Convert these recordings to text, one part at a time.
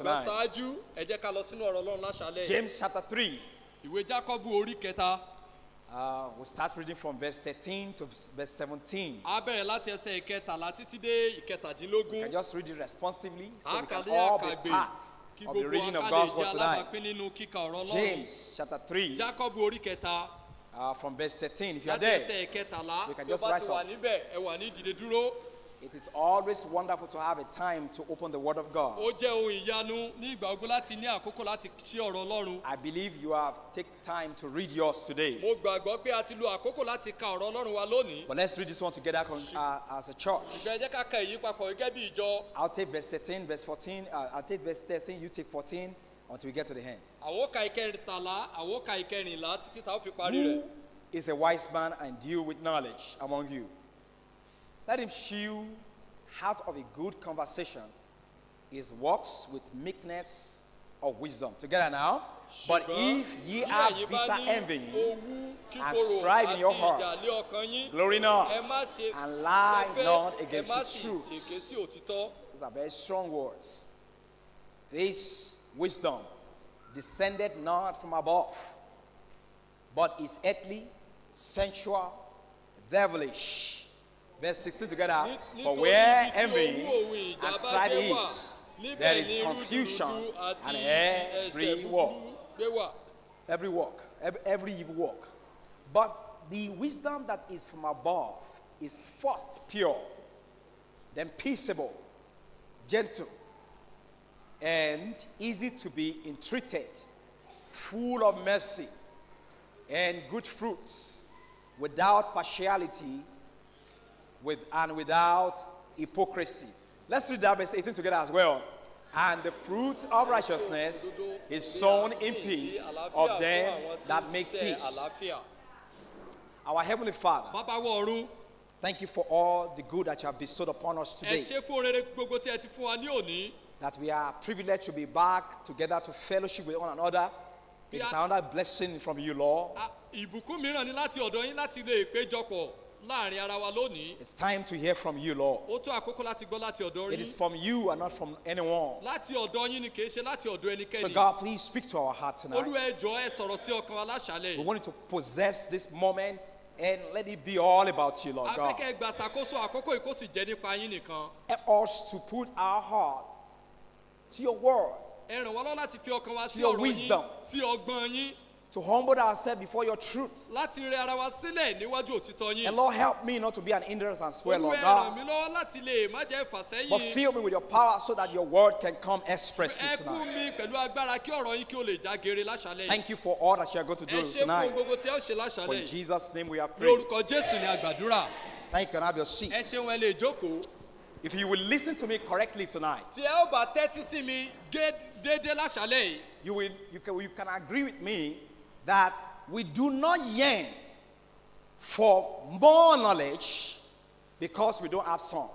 Ṣùgbọ́n tonight. ṣáájú, ẹ jẹ́ ká lọ sínú ọ̀rọ̀ Ọlọ́run láṣálẹ̀. James chapter 3. Ìwé Jákọ́bù orí kẹta. We'll start reading from verse 13 to verse 17. A bẹ̀rẹ̀ láti ẹsẹ̀ ìkẹtàlá títí dé ìkẹtàdínlógún. We can just read it responsively so we can Àkàlẹ́ all be àkàgbè part kí of the gbogbo reading wa of ká lè God's jẹ́ word tonight. alábàápín nínú kíka ọ̀rọ̀ Ọlọ́run. James chapter 3, Jákọ́bù orí kẹta from verse 13. If you are láti there, ẹsẹ̀ ìkẹtàlá we can tí ó just bá rise ti wà up. níbẹ̀ ẹ wà ní ìdìde dúró. It is always wonderful to have a time to open the Word of God. Ó jẹ́ ohun ìyanu ní ìgbà ogun láti ní àkókò láti ṣí ọ̀rọ̀ Ọlọ́run. I believe you have taken time to read yours today. Mo gbàgbọ́ pé a ti lo àkókò láti ka ọ̀rọ̀ Ọlọ́run wa lónìí. But let's read this one together as a church. Ṣùgbọ́n ẹ jẹ́ ká ka èyí papọ̀ gẹ́gẹ́ bí ìjọ. I'll take verse 13, verse 14. I'll take verse 13, you take 14 until we get to the end. Àwọn ó ka ìkẹrìntàlá, àwọn ó ka ìkẹrìnlá títí tá ó fi parí rẹ̀. Who is a wise man and deal with knowledge among you? Let him shew out of a good conversation his works with meekness of wisdom. Together now. But Ṣùgbọ́n if ye bí have ẹ̀yin bá bitter ní envy owú and kíkorò strife in àti your ìjà hearts, lé ọkàn yín, glory not ẹ má ṣe and lie fẹ́, not ẹ against má the sì truth. ṣèké sí òtítọ́. These are very strong words. This wisdom descended not from above, but is earthly, sensual, devilish. Verse 16 together. For Nítorí where ibi tí envy owú òun ìjà and bá strife gbé wà, is, níbẹ̀ there is ni confusion rúdurùdu àti and ẹ̀ṣẹ̀ every búburú work. gbé wà. Every work, every evil work. But the wisdom that is from above is first pure, then peaceable, gentle, and easy to be entreated, full of mercy and good fruits, without partiality and without hypocrisy. Let's read that verse 18 together as well. And the fruit of righteousness is sown in peace of them that make peace. Our Heavenly Father, Bàbá wa ọ̀run, thank you for all the good that you have bestowed upon us ẹ today. ṣé fún rere gbogbo tí ẹ ti fún wa ní òní. That we are privileged to be back together to fellowship with one another. It is another blessing from you, Lord. Ìbùkún mìíràn ni láti ọ̀dọ̀ yín láti lè péjọpọ̀ láàrin ara wa lónìí. It's time to hear from you, Lord. Ó tó àkókò láti gbọ́ láti ọ̀dọ̀ It yín. is from you and not from anyone. Láti ọ̀dọ̀ yín ni kì í ṣe láti ọ̀dọ̀ So ẹnikẹ́ni. God, please speak to our heart tonight. Olúwa ẹ jọ̀ọ́ ẹ sọ̀rọ̀ sí ọkàn wa láṣálẹ̀ We yìí. want you to possess this moment and let it be all about you, Lord A fẹ́ God. kẹ́ ẹ gbà ṣàkóso àkókò yìí kó sì jẹ́ nípa yín nìkan. Help us to put our heart to your word, Ẹ ràn wá lọ́wọ́ láti fi ọkàn wa sí To your ọ̀rọ̀ yín, wisdom. sí ọgbọ́n yín, to humble ourselves before your truth. láti rẹ ara wa sílẹ̀ níwájú òtítọ́ yín. And Lord, help me not to be an hindrance as well, Olúwa Lord ẹ ràn God. mí lọ́wọ́ láti lè má jẹ́ ìfàsẹ́yìn. But fill me with your power so that your word can come expressly Ẹ kún tonight. mi pẹ̀lú agbára kí ọ̀rọ̀ yín kí ó lè já geere láṣálẹ̀ yìí. Thank you for all that you are going to Ẹ do ṣé fún tonight. gbogbo tí ẹ ó ṣe láṣálẹ̀ For in yìí. Jesus' name we are Ní praying. orúkọ Jésù ni a gbàdúrà. Thank you and have your seat. Ẹ ṣeun ẹ lè jókòó. If you will listen to me correctly tonight, Tí ẹ ó bá tẹ́tí sí mi déédéé láṣálẹ̀ yìí, you can agree with me that we do not yearn for more knowledge because we don't have some.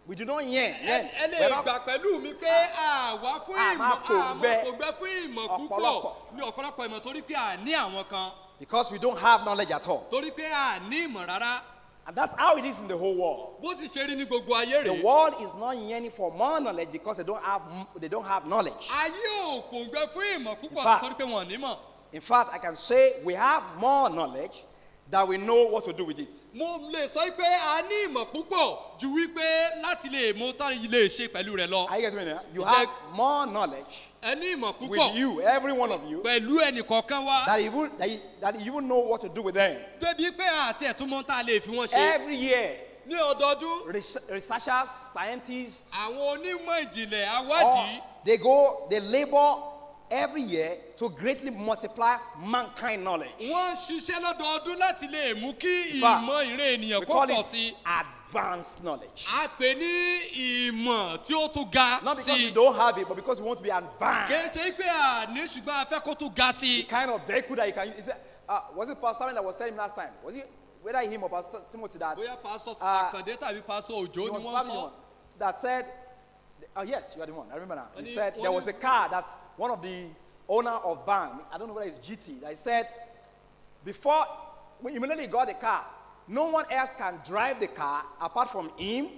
We do not yearn. Yearn. Ẹ lè We're not gbà pẹ̀lú mi pé àwa fún A ìmọ̀, máa kò àmọ́ gbẹ kò gbẹ fún ìmọ̀ púpọ̀ ọ̀pọ̀lọpọ̀. ní ọ̀pọ̀lọpọ̀ ìmọ̀ torí pé a ní àwọn kan. Because we don't have knowledge at all. Torí pé a ní ìmọ̀ rárá. And that's how it is in the whole world. Bó sì ṣe rí ní gbogbo ayé The rèé. world is not yearning for more knowledge because they don't have knowledge. Ayé ò kò gbẹ fún ìmọ̀ púpọ̀ In fact, torí pé wọn ò ní mọ̀. In fact, I can say we have more knowledge that we know what to do with it. Mo lè sọ pé a ní ìmọ̀ púpọ̀ ju wípé láti lè mú tá lè ṣe pẹ̀lú rẹ̀ lọ. Are you getting me now? You Ìjẹ́ have more knowledge Ẹ ní ìmọ̀ with púpọ̀ you, every one of you, pẹ̀lú ẹnì kọ̀ọ̀kan wa. that you even know what to do with them. Débi pé àti ẹ̀tún mọ́ tá a lè fi wọ́n ṣe. Every year, Ní ọdọọdún, researchers, scientists, àwọn onímọ̀ ìjìnlẹ̀ awádìí. they labor every year to greatly multiply mankind knowledge. Wọ́n ń ṣiṣẹ́ lọ́dọọdún láti lè mú kí In fact, ìmọ̀ ìran ènìyàn we kó call pọ̀ it sí i. advanced knowledge. A pè ní ìmọ̀ tí ó tún ga Not because sí we i. don't have it, but because we want to be advanced. Kì í ṣe pé a ní ṣùgbọ́n a fẹ́ kó tún ga sí i. The kind of vehicle that you can use. Was it Pastor Simon that was telling me last time? Was it whether him or Pastor Timothy that? Bóyá Pastor Akande tàbí Pastor Òjó He ni was wọ́n probably the sọ. one that said, oh yes, you are the one. I remember now. He said there Wọ́n was ní a car that one of the owner of bank, I don't know whether it's GT, that he said before when immediately he got the car, no one else can drive the car apart from him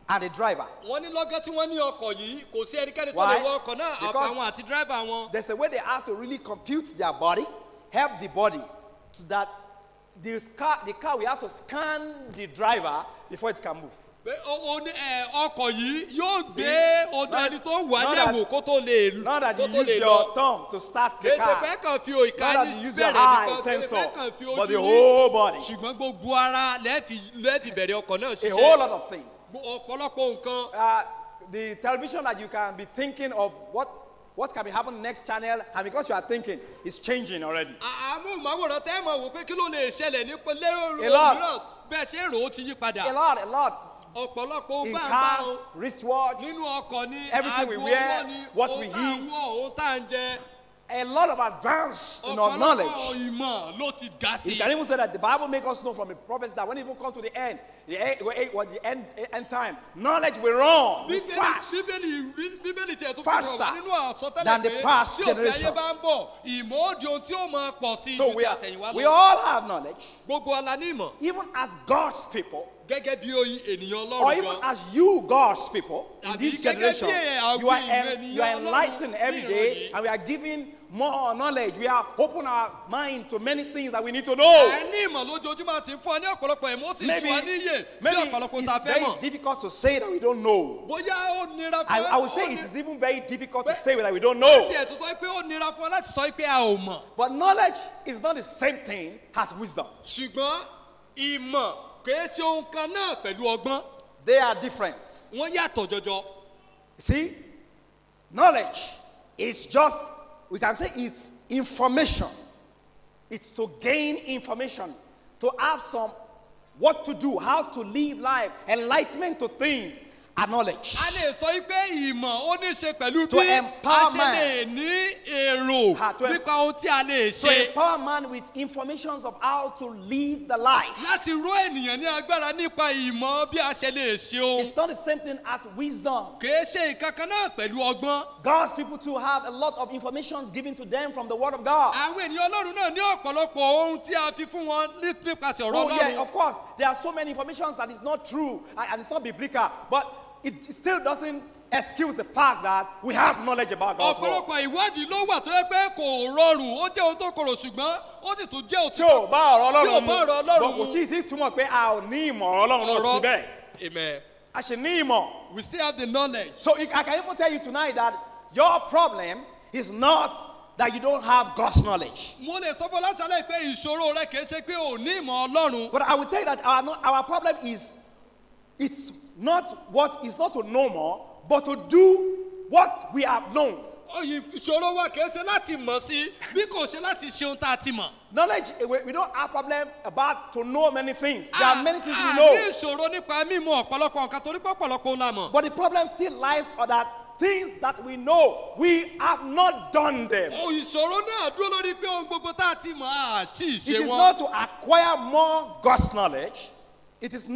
and the driver. Wọ́n ní lọ́gán tí wọ́n ní ọkọ̀ yìí kò sí ẹnikẹ́ni tó Why? lè wọ ọkọ̀ náà Because àfàwọn àti dírẹ́fà wọn. There's a way they have to really compute their body, help the body, so that the car we have to scan the driver before it can move. Pé ó ní ọkọ̀ yìí yóò gbé ọdún ẹni tó ń wà not yẹ̀wò kó tó lè Not that kó you tó use lè your lọ. thumb to start the Kì í ṣe car. pé kàn fi òìka Not that ní you use your bẹ̀rẹ̀ eye nìkan, kì í ṣe pé sensor, kàn fi but the ojú ní whole body. Ṣùgbọ́n gbogbo ara lẹ́ẹ̀fì bẹ̀rẹ̀ ọkọ̀ náà A ṣiṣẹ́. whole lot of things. Ọ̀pọ̀lọpọ̀ nǹkan. The television that you can be thinking of what can be happening next channel, and because you are thinking, it's changing already. Àmúhùnmáwòrán tẹ́ mọ̀ wò pé kí ló lè ṣẹlẹ̀ nípa lérò A lot. mìíràn bẹ́ẹ̀ ṣe rò ó ti yí padà. A lot, a lot. Ọ̀pọ̀lọpọ̀ In bá ń bá cars, o. wristwatch, Nínú ọkọ̀ ni everything we aago wear, ọwọ́ ni, what ohun we tá à ń eat. wọ̀, ohun tá à ń jẹ. A lot of advance in our Ọ̀pọ̀lọpọ̀ knowledge. ìmọ̀ ló ti ga sí. You can even say that the Bible makes us know from the prophets that when it even comes to the end, the end time, knowledge will run fast. Bíbélì tiẹ̀ tún fi Faster hàn wá nínú àsọtẹ́lẹ̀ than the pé past tí òpin ayé generation. bá ń bọ̀, ìmọ̀ ó di ohun tí ó máa pọ̀ sí So ju ti àtẹ̀yìnwá we lọ. all have knowledge, Gbogbo wa la ní ìmọ̀. even as God's people, Gẹ́gẹ́ bí oyin ènìyàn or Ọlọ́run even gan. as you, God's people, in Tàbí this gẹ́gẹ́ bí generation, àwọn ènìyàn you are Ọlọ́run enlightened every ní day, ìran yìí. and we are giving more knowledge. We are open our mind to many things that we need to know. À ń ní ìmọ̀ lójoojúmọ́ àti fún ọ ní ọ̀pọ̀lọpọ̀ ìmọ̀ ó sì Maybe, ṣe wá níyè sí maybe ọ̀pọ̀lọpọ̀ tá a it's fẹ́ very mọ̀. difficult to say that we don't know. Bóyá ó nira fún I would say ó it ní- is even very difficult to say that we don't know. Tiẹ̀ tún sọ pé ó nira fún ọ láti sọ pé a ò mọ̀. But knowledge is not the same thing as wisdom. Ṣùgbọ́n ìmọ̀ kìí ṣe ohun kan náà pẹ̀lú ọgbọ́n. They are different. Wọ́n yàtọ̀ jọjọ. See, knowledge is just, we can say it's information. It's to gain information, to have some what to do, how to live life, enlightenment to things, and knowledge. A lè sọ pé ìmọ̀ ó ní ṣe pẹ̀lú To bí a empower ṣe man. lè ní èrò nípa ohun tí a lè To ṣe. empower man with informations of how to live the life. Láti ró ènìyàn ní agbára nípa ìmọ̀ bí a ṣe lè ṣe ohun. It's not the same thing as wisdom. Kìí ṣe nǹkan kan náà pẹ̀lú ọgbọ́n. God's people too have a lot of informations given to them from the Word of God. Àwọn ènìyàn Ọlọ́run náà ní ọ̀pọ̀lọpọ̀ ohun tí a fi fún wọn nípasẹ̀ ọ̀rọ̀ Oh yeah, Ọlọ́run. of course, there are so many informations that is not true and it's not biblical, but it still doesn't excuse the fact that we have knowledge about God's word. Ọ̀pọ̀lọpọ̀ ìwádìí ló wà tó yẹ pé kò rọrùn, ó jẹ́ ohun tó korò ṣùgbọ́n ó sì tún jẹ́ Tí ò bá ọ̀rọ̀ Tí ò Ọlọ́run mu, bá ọ̀rọ̀ Ọlọ́run but kò mu. sí sí túmọ̀ pé a ò ní ìmọ̀ ọ̀rọ̀ Ọlọ́run náà Ọ̀rọ̀ síbẹ̀. Amen. A ṣì ní ìmọ̀. We still have the knowledge. So I can even tell you tonight that your problem is not that you don't have God's knowledge. Mo lè sọ fún ọ láṣálẹ̀ pé ìṣòro rẹ kìí ṣe pé ò ní ìmọ̀ Ọlọ́run. But I will tell you that our problem is it's not what is not to know more, but to do what we have known. Ìṣòro wa kìí ṣe láti mọ̀ sí bí kò ṣe láti ṣe ohun tá a ti mọ̀. Knowledge, we don't have problem about to know many things. There are many things we A know. ní ìṣòro nípa mímọ̀ ọ̀pọ̀lọpọ̀ nǹkan torí pé ọ̀pọ̀lọpọ̀ ohun la mọ̀. But the problem still lies on that things that we know, we have not done them. Ìṣòro náà dúró lórí pé ohun gbogbo tá a ti mọ̀ á sì ṣe It is wọ́n. not to acquire more God's knowledge. It is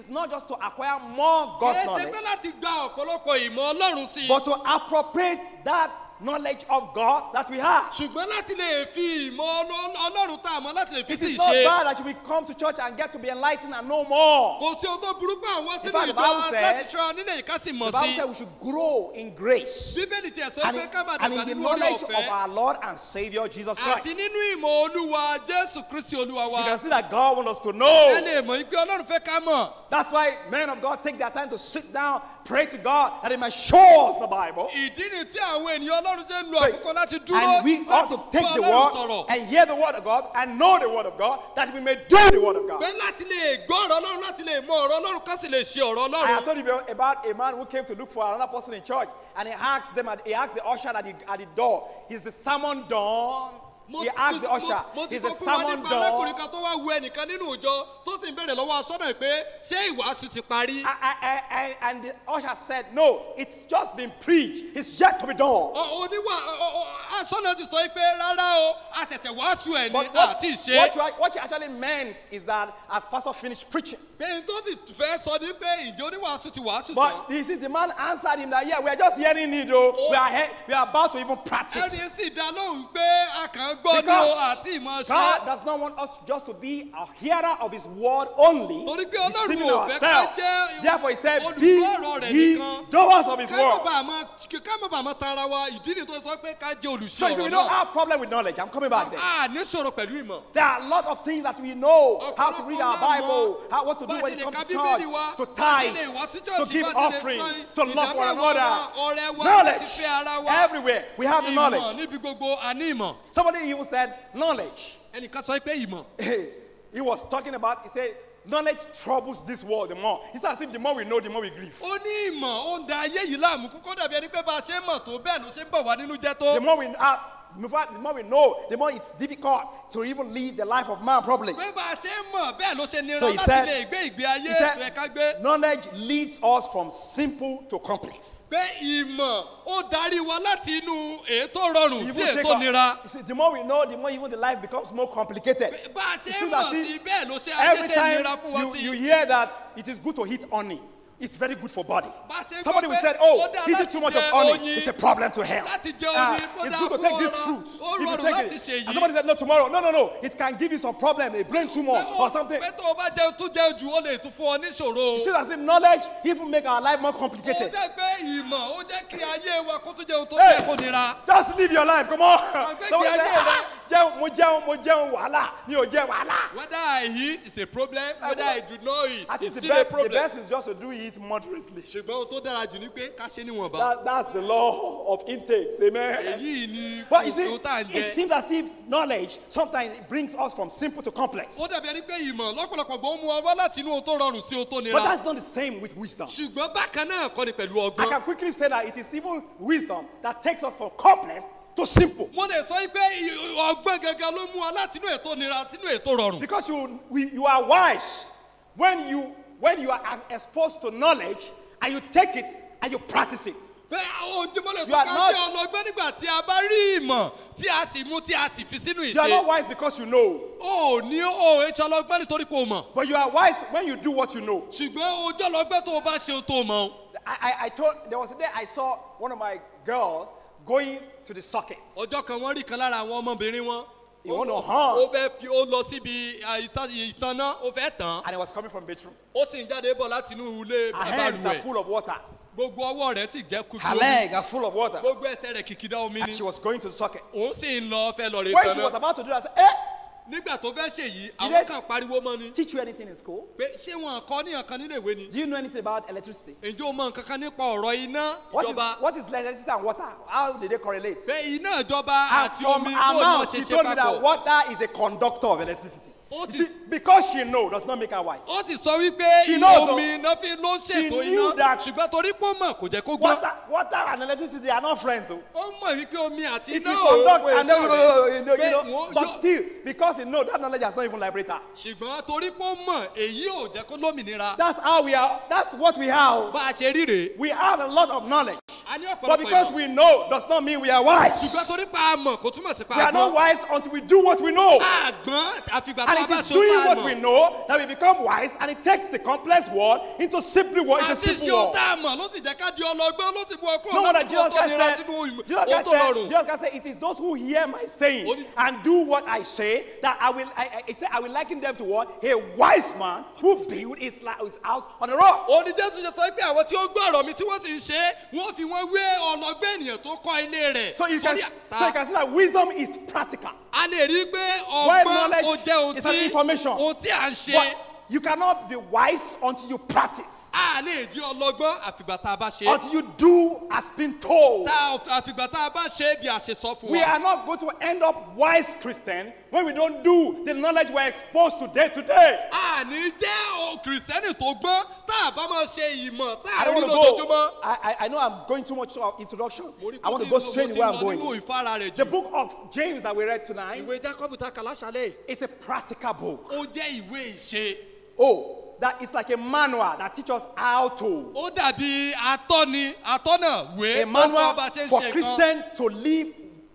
not just to acquire more God's Kìí ṣe knowledge, pé láti gba ọ̀pọ̀lọpọ̀ ìmọ̀ Ọlọ́run sí i. but to appropriate that knowledge of God that we have. Ṣùgbọ́n láti lè fi ìmọ̀ Ọlọ́run tá a mọ̀ láti lè fi It sí is not ìṣe. bad that we come to church and get to be enlightened and know more. Kò sí ohun tó burú pé àwọn In sínú fact, the ìjọ Bible láti says, ṣọ́ra nílẹ̀ yìí ká sì mọ̀ the Bible sí. says we should grow in grace Bíbélì tiẹ̀ sọ and pé ká máa in dàgbà the nínú oore knowledge of ọ̀fẹ́. our Lord and Savior Jesus Christ. Àti nínú ìmọ̀ Olúwa Jésù Kristi Olúwa wa. You can see that God wants us to Ẹ know. lè mọ̀ pé Ọlọ́run fẹ́ ká mọ̀. That's why men of God take their time to sit down, pray to God, that He might show us the Bible. Ìdí ni tí àwọn ènìyàn Ọlọ́run ṣe ń lo So, àkókò láti dúró and we ought to láti take bá the Ọlọ́run word sọ̀rọ̀. and hear the word of God and know the word of God, that we may do the word of God. Pé láti lè gbọ́ ọ̀rọ̀ Ọlọ́run, láti lè mọ ọ̀rọ̀ Ọlọ́run, ká sì lè ṣe ọ̀rọ̀ I have Ọlọ́run. told you about a man who came to look for another person in church, and he asked them, he asked the usher at the door, is the sermon done? He asked the usher, Mo ti is the sọ fún wa sermon nípa arákùnrin done? kan tó wá wo ẹnìkan nínú ìjọ tó sì ń béèrè lọ́wọ́ aṣọ́nà pé ṣé ìwàásù ti parí? And the usher said, no, it's just been preached. It's yet to be done. Aṣọ́nà ti sọ pé rárá o, a ṣẹ̀ṣẹ̀ wàásù ẹ̀ ni But àti ìṣe. what you actually meant is that as pastor finished preaching. Pé n tó sì fẹ́ sọ ni pé ìjọ oníwàásù ti wàásù tán. But you see, the man answered him that, yeah, we are just hearing it though. We are about to even practice. Ẹni sì dá lóhùn pé a kàn kàn gbọ́ ni o àti ìmọ̀ ṣe. God does not want us just to be a hearer of His word only, Torí pé Ọlọ́run deceiving ò fẹ́ ká ourselves. jẹ́ Therefore, He said, "Be olùgbọ́ ọ̀rọ̀ rẹ̀ ye nìkan. doers of His Ká word." má bàa mọ tara wa, ìdí ni tó sọ pé ká jẹ́ olùṣe So you see, we ọ̀rọ̀ don't náà. have problem with knowledge. I'm coming back there. A ní ṣòro pẹ̀lú ìmọ̀. There are a lot of things that we know how to read our Ọ̀pọ̀lọpọ̀ la mọ̀. Bible, how, what to do Bá when ṣe it lè comes ka to Bíbélì church, wa, to bá ṣe lè wá tithe, sí to church, give bá ṣe lè offering, san to love one ìdámẹ́wàá wa, another. ọrẹ wa, Knowledge láti fẹ́ ara wa. everywhere. We have the Ìmọ̀ knowledge. níbi gbogbo a ní ìmọ̀. Somebody even said knowledge. Ẹnìkan sọ pé ìmọ̀. He was talking about, he said, knowledge troubles this world the more. It's as if the more we know, the more we grieve. Ó ní ìmọ̀ ó ń da ayé yìí láàmú kókó dàbí ẹni pé bá a ṣe ń mọ̀ tó bẹ́ẹ̀ ló ṣe ń bọ̀ wá nínú jẹ́ tó. The more we have, in fact, the more we know, the more it's difficult to even live the life of man properly. Pé bá a ṣe ń mọ̀ bẹ́ẹ̀ ló ṣe nira So he láti said- lè gbé ìgbé ayé He tó yẹ ká gbé. said, knowledge leads us from simple to complex. Pé ìmọ̀ ó darí wa láti inú èyí tó rọrùn sí Even èyí take tó nira. you see, the more we know, the more even the life becomes more complicated. Bá a ṣe It ń seems mọ̀ as if sí bẹ́ẹ̀ ló ṣe ayé every ṣe time nira fún wa you sí. hear that it is good to eat honey, it's very good for body. Bá a ṣe ń gbọ́ Somebody will pé say, ó oh, dáa eating láti too much of jẹ honey oyin. is a problem to health. Láti jẹ oyin, ó It's dáa good to fún take this ọrọ̀. fruit. Ó If you rọrùn take láti it. ṣe And èyí. somebody said, no, tomorrow. No, no, no. It can give you some problem, a brain tumor or something. Pé tó o bá jẹun tún jẹun jù ó lè tún fún ọ níṣòro. You see, as if knowledge even make our life more Ó complicated. jẹ́ pé ìmọ̀ ó jẹ́ kí ayé wa kó tún jẹun tó Hey! jẹ́ kó nira. Just live your life, come on. Gbàgbé Somebody ìgbé say, ayé rẹ. "Ah, jẹun, mo jẹun, mo jẹun, wàhálà, mi ò jẹ wàhálà." Whether I eat is a problem, whether I do not eat I think is the still a best, the problem. best is just to do it moderately. Ṣùgbọ́n ohun tó dára jù ni pé ká ṣe níwọ̀nba. That's the law of intakes, amen. Èyí ni But you see, ohun tá à ń it jẹ. seems as if knowledge sometimes it brings us from simple to complex. Ó dàbí ẹni pé ìmọ̀ lọ́pọ̀lọpọ̀ gbọ́ ó mú wa wá láti inú ohun tó rọrùn sí ohun tó But nira. that's not the same with wisdom. Ṣùgbọ́n bákan náà kọ́ ni pẹ̀lú I ọgbọ́n. can quickly say that it is even wisdom that takes us from complex to simple. Mo lè sọ pé ọgbọ́n gangan ló mú wa láti inú ètò nira sínú ètò rọrùn. Because you are wise when you are exposed to knowledge and you take it and you practice it. Pé ohun tí mo lè You sọ are ká not- jẹ́ ọlọ́gbọ́n nígbà tí a bá rí ìmọ̀ tí a sì mú tí a sì fi sínú You are ìṣe. not wise because you know, O ò ní o ò ṣe ọlọ́gbọ́n nítorí pé o mọ̀. but you are wise when you do what you know. Ṣùgbọ́n ojú ọlọ́gbọ́n tó o bá ṣe ohun tó o mọ̀. I told there was a day I saw one of my girl going to the socket. Ọjọ́ kan wọ́n rí kan lára àwọn ọmọbìnrin wọn. He want to harm. Ó fẹ́ fi ó lọ síbi ìtanná ó fẹ́ tàn. And it was coming from bedroom. Ó sì ń jáde bọ̀ láti inú ilé Her hands are balùwẹ̀. full of water. Gbogbo ọwọ́ rẹ̀ sì jẹ́ kúkú. Her legs are full of water. Gbogbo ẹsẹ̀ rẹ̀ kìkìdá omi And ni. she was going to the socket. Òun sì ń lọ fẹ́ lọ rè When she was tanná. about to do that, I said, "Hey, Nígbà tó fẹ́ ṣe yìí, àwọn they- kan pariwo mọ́ ni. teach you anything in school? Pé ṣé wọn kọ́ ní nǹkan nílé ìwé ni? Do you know anything about electricity? Ǹjẹ́ o mọ nǹkan kan nípa ọ̀rọ̀ iná What is, ìjọba? what is electricity and water? How do they correlate? Pé iná ìjọba And àti from omi her bó ni wọ́n mouth, ṣe she ṣe told me that papọ̀. water is a conductor of electricity. Ó You ti- see, because she know does not make her wise. Ó sì sọ wípé She knows, omi iná fi ló ń She ṣètò knew iná. that- Ṣùgbọ́n torí pé ó mọ̀ kò jẹ́ kó gbọ́n. Water and electricity are not friends. Oh. Ó mọ̀ wípé omi àti It iná will ò conduct wọ́n and then, ṣọ̀rẹ́. you know, Pé wọ́n but yóò- still, because he know that knowledge has not even liberated her. Ṣùgbọ́n torí pé ó mọ̀ èyí ò jẹ́ kó lómìnira. That's how we are. That's what we have. Bá a ṣe rí rèé, We have a lot of knowledge, a ní but ọ̀pọ̀lọpọ̀ because ìmọ̀. we know does not mean we are wise. Ṣùgbọ́n torí pé a mọ̀ kò túmọ̀ sí pé We a are not gbọ́n. wise until we do what we know. A gbọ́n àfìgbà And tó a it bá is ṣe doing ohun tá a what we mọ̀. know that we become wise, and it takes the complex world into simply world, into Àti ṣe simple ohun world. tá a mọ̀ ló sì jẹ́ ká di ọlọ́gbọ́n ló sì mú ọ kúrò No wonder láti Jesus ohun tó Christ nira said, sínú ìmọ̀- Jesus ohun Christ tó said, rọrùn. Jesus Christ said, it is those who hear my saying Only- and do what I say that I will, I say, I will liken them to what? A wise man who built his house on a rock. Ó ní Jésù ṣe sọ pé àwọn tí ó gbọ́ ọ̀rọ̀ mi tí wọ́n sì ń ṣe é, wọ́n fi wọ́n wé ọlọ́gbọ́n ènìyàn tó kọ́ ilé rẹ̀ So you can, sórí so you àpáta. can see that wisdom is practical. A lè rí i pé Why ọgbọ́n knowledge ó jẹ́ ohun is an tí information. ohun tí à ń ṣe. But you cannot be wise until you practice, A lè di ọlọ́gbọ́n àfìgbà tá a bá ṣe é. until you do as been told. Àfìgbà tá a bá ṣe é bí a ṣe sọ fún We wa. are not going to end up wise Christian when we don't do the knowledge we're exposed to day to day. A ní jẹ́ kìrìsìtẹ́nì tó gbọ́n tá a bá máa ṣe ìmọ̀ tá I a don't rí want to lójoojúmọ́. go. I know I'm going too much of introduction. Mo rí I want pé to go mo straight ti where I'm lọ nínú going. ìfara rẹ̀ The jù. book of James that we read tonight Ìwé Jákọ́bù tá a kà láṣálẹ̀ yìí, is a practical book. ó jẹ́ ìwé ìṣe. Oh, that is like a manual that teaches us how to. Ó dàbí atọ́ni atọ́nà wé A tó kọ́ manual bá ṣe ń for ṣe nǹkan. Christian to live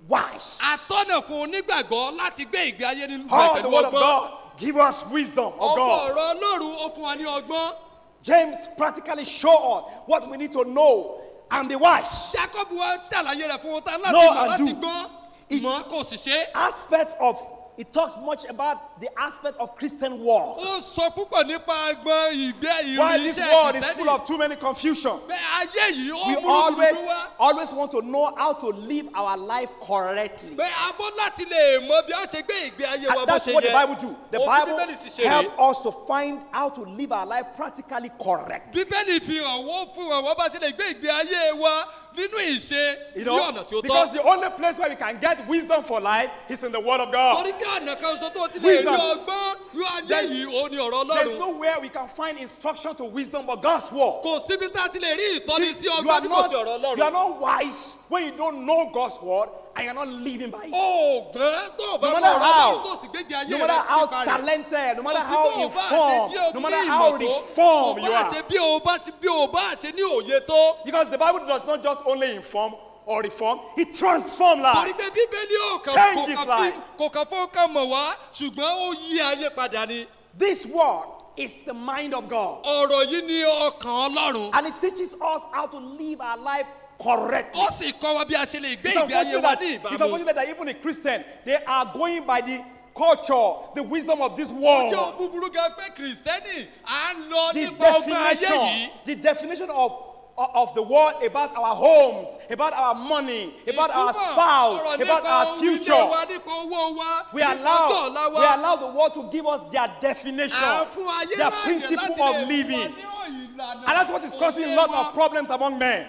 wise. Atọ́nà fún onígbàgbọ́ láti gbé ìgbé ayé nínú How the pẹ̀lú word of ọgbọ́n. God give us wisdom of Ọ̀pọ̀ God. ọ̀rọ̀ Ọlọ́run ó fún wa ní ọgbọ́n. James practically show us what we need to know and be wise. Jacob wa ṣàlàyé rẹ̀ fún wọn tá láti Know mọ̀ and láti do. gbọ́n. Mọ̀ kò sì ṣe. Aspect of it talks much about the aspect of Christian walk. Ó sọ púpọ̀ nípa agbọn ìgbé While this ìrìn iṣẹ́ world is Kìrìsìtẹ́nì. full of too many confusion, Bẹ́ẹ̀ ayé yìí ó we múrú always dúdú wá. always want to know how to live our life correctly. Bẹ́ẹ̀ a bọ́ láti lè mọ bí a ṣe gbé ìgbé ayé wa And bó that's ṣe what the yẹ. Bible do. The Ohun tí Bible Bíbélì sì ṣe rèé. help us to find how to live our life practically correct. Bíbélì fi hàn wọ́n fún wa wọ́n bá ṣe lè gbé ìgbé ayé wa nínú ìṣe You ní know, ọ̀nà tí ó because tọ́. the only place where we can get wisdom for life is in the Word of God. Torí bí ọ̀nà kan ṣoṣo tó ti lè rí Wisdom. ọgbọ́n ní ayé There's- yìí òun ni ọ̀rọ̀ There's Ọlọ́run. nowhere we can find instruction to wisdom but God's word. Kò síbi tá a ti lè rí ìtọ́ni sí You ọgbọ́n are bí kò sí ọ̀rọ̀ not, you are Ọlọ́run. not wise when you don't know God's word and you're not living by it. O gbọ́n tó o bá No mọ matter ọ̀rọ̀ how, Ọlọ́run tó sì gbégbé ayé no rẹ matter how nípa rẹ̀. talented, no matter Kò sí how bó o bá ṣe informed, jẹ́ no matter oní how ìmọ̀ tó, reformed kò you bá are. ṣe bí o bá ṣe bí o bá ṣe ní òye tó. Because the Bible does not just only inform or reform, it transforms Torí life. pé Bíbélì ò kàn Change kò his kàn life. fi kò kàn fún kàn mọ̀ wá ṣùgbọ́n ó yí ayé padà ni. This word is the mind of God. Ọ̀rọ̀ yìí ni ọkàn Ọlọ́run. And it teaches us how to live our life correctly. Ó sì kọ́ wa bí a ṣe lè gbé It's ìgbé ayé unfortunate wa that, ní it's ìbámu. unfortunate that even a Christian, they are going by the culture, the wisdom of this Ó jẹ́ world. ohun búburú gan pé Kìrìsìtẹ́nì à ń lọ The nípa ọgbọ́n ayé definition, yìí. the definition of the world about our homes, about our money, about our Ìtumọ̀ ọ̀rọ̀ spouse, about nípa our ohun ilé future. wa, nípa owó wa, We nípa ọjọ́ allow, ọ̀la we wa. allow the world to give us their definition, À ń fún ayé their láàyè principle láti of lè fún wa living. ní ìlànà And that's what is causing a òye lot wa. of problems among men.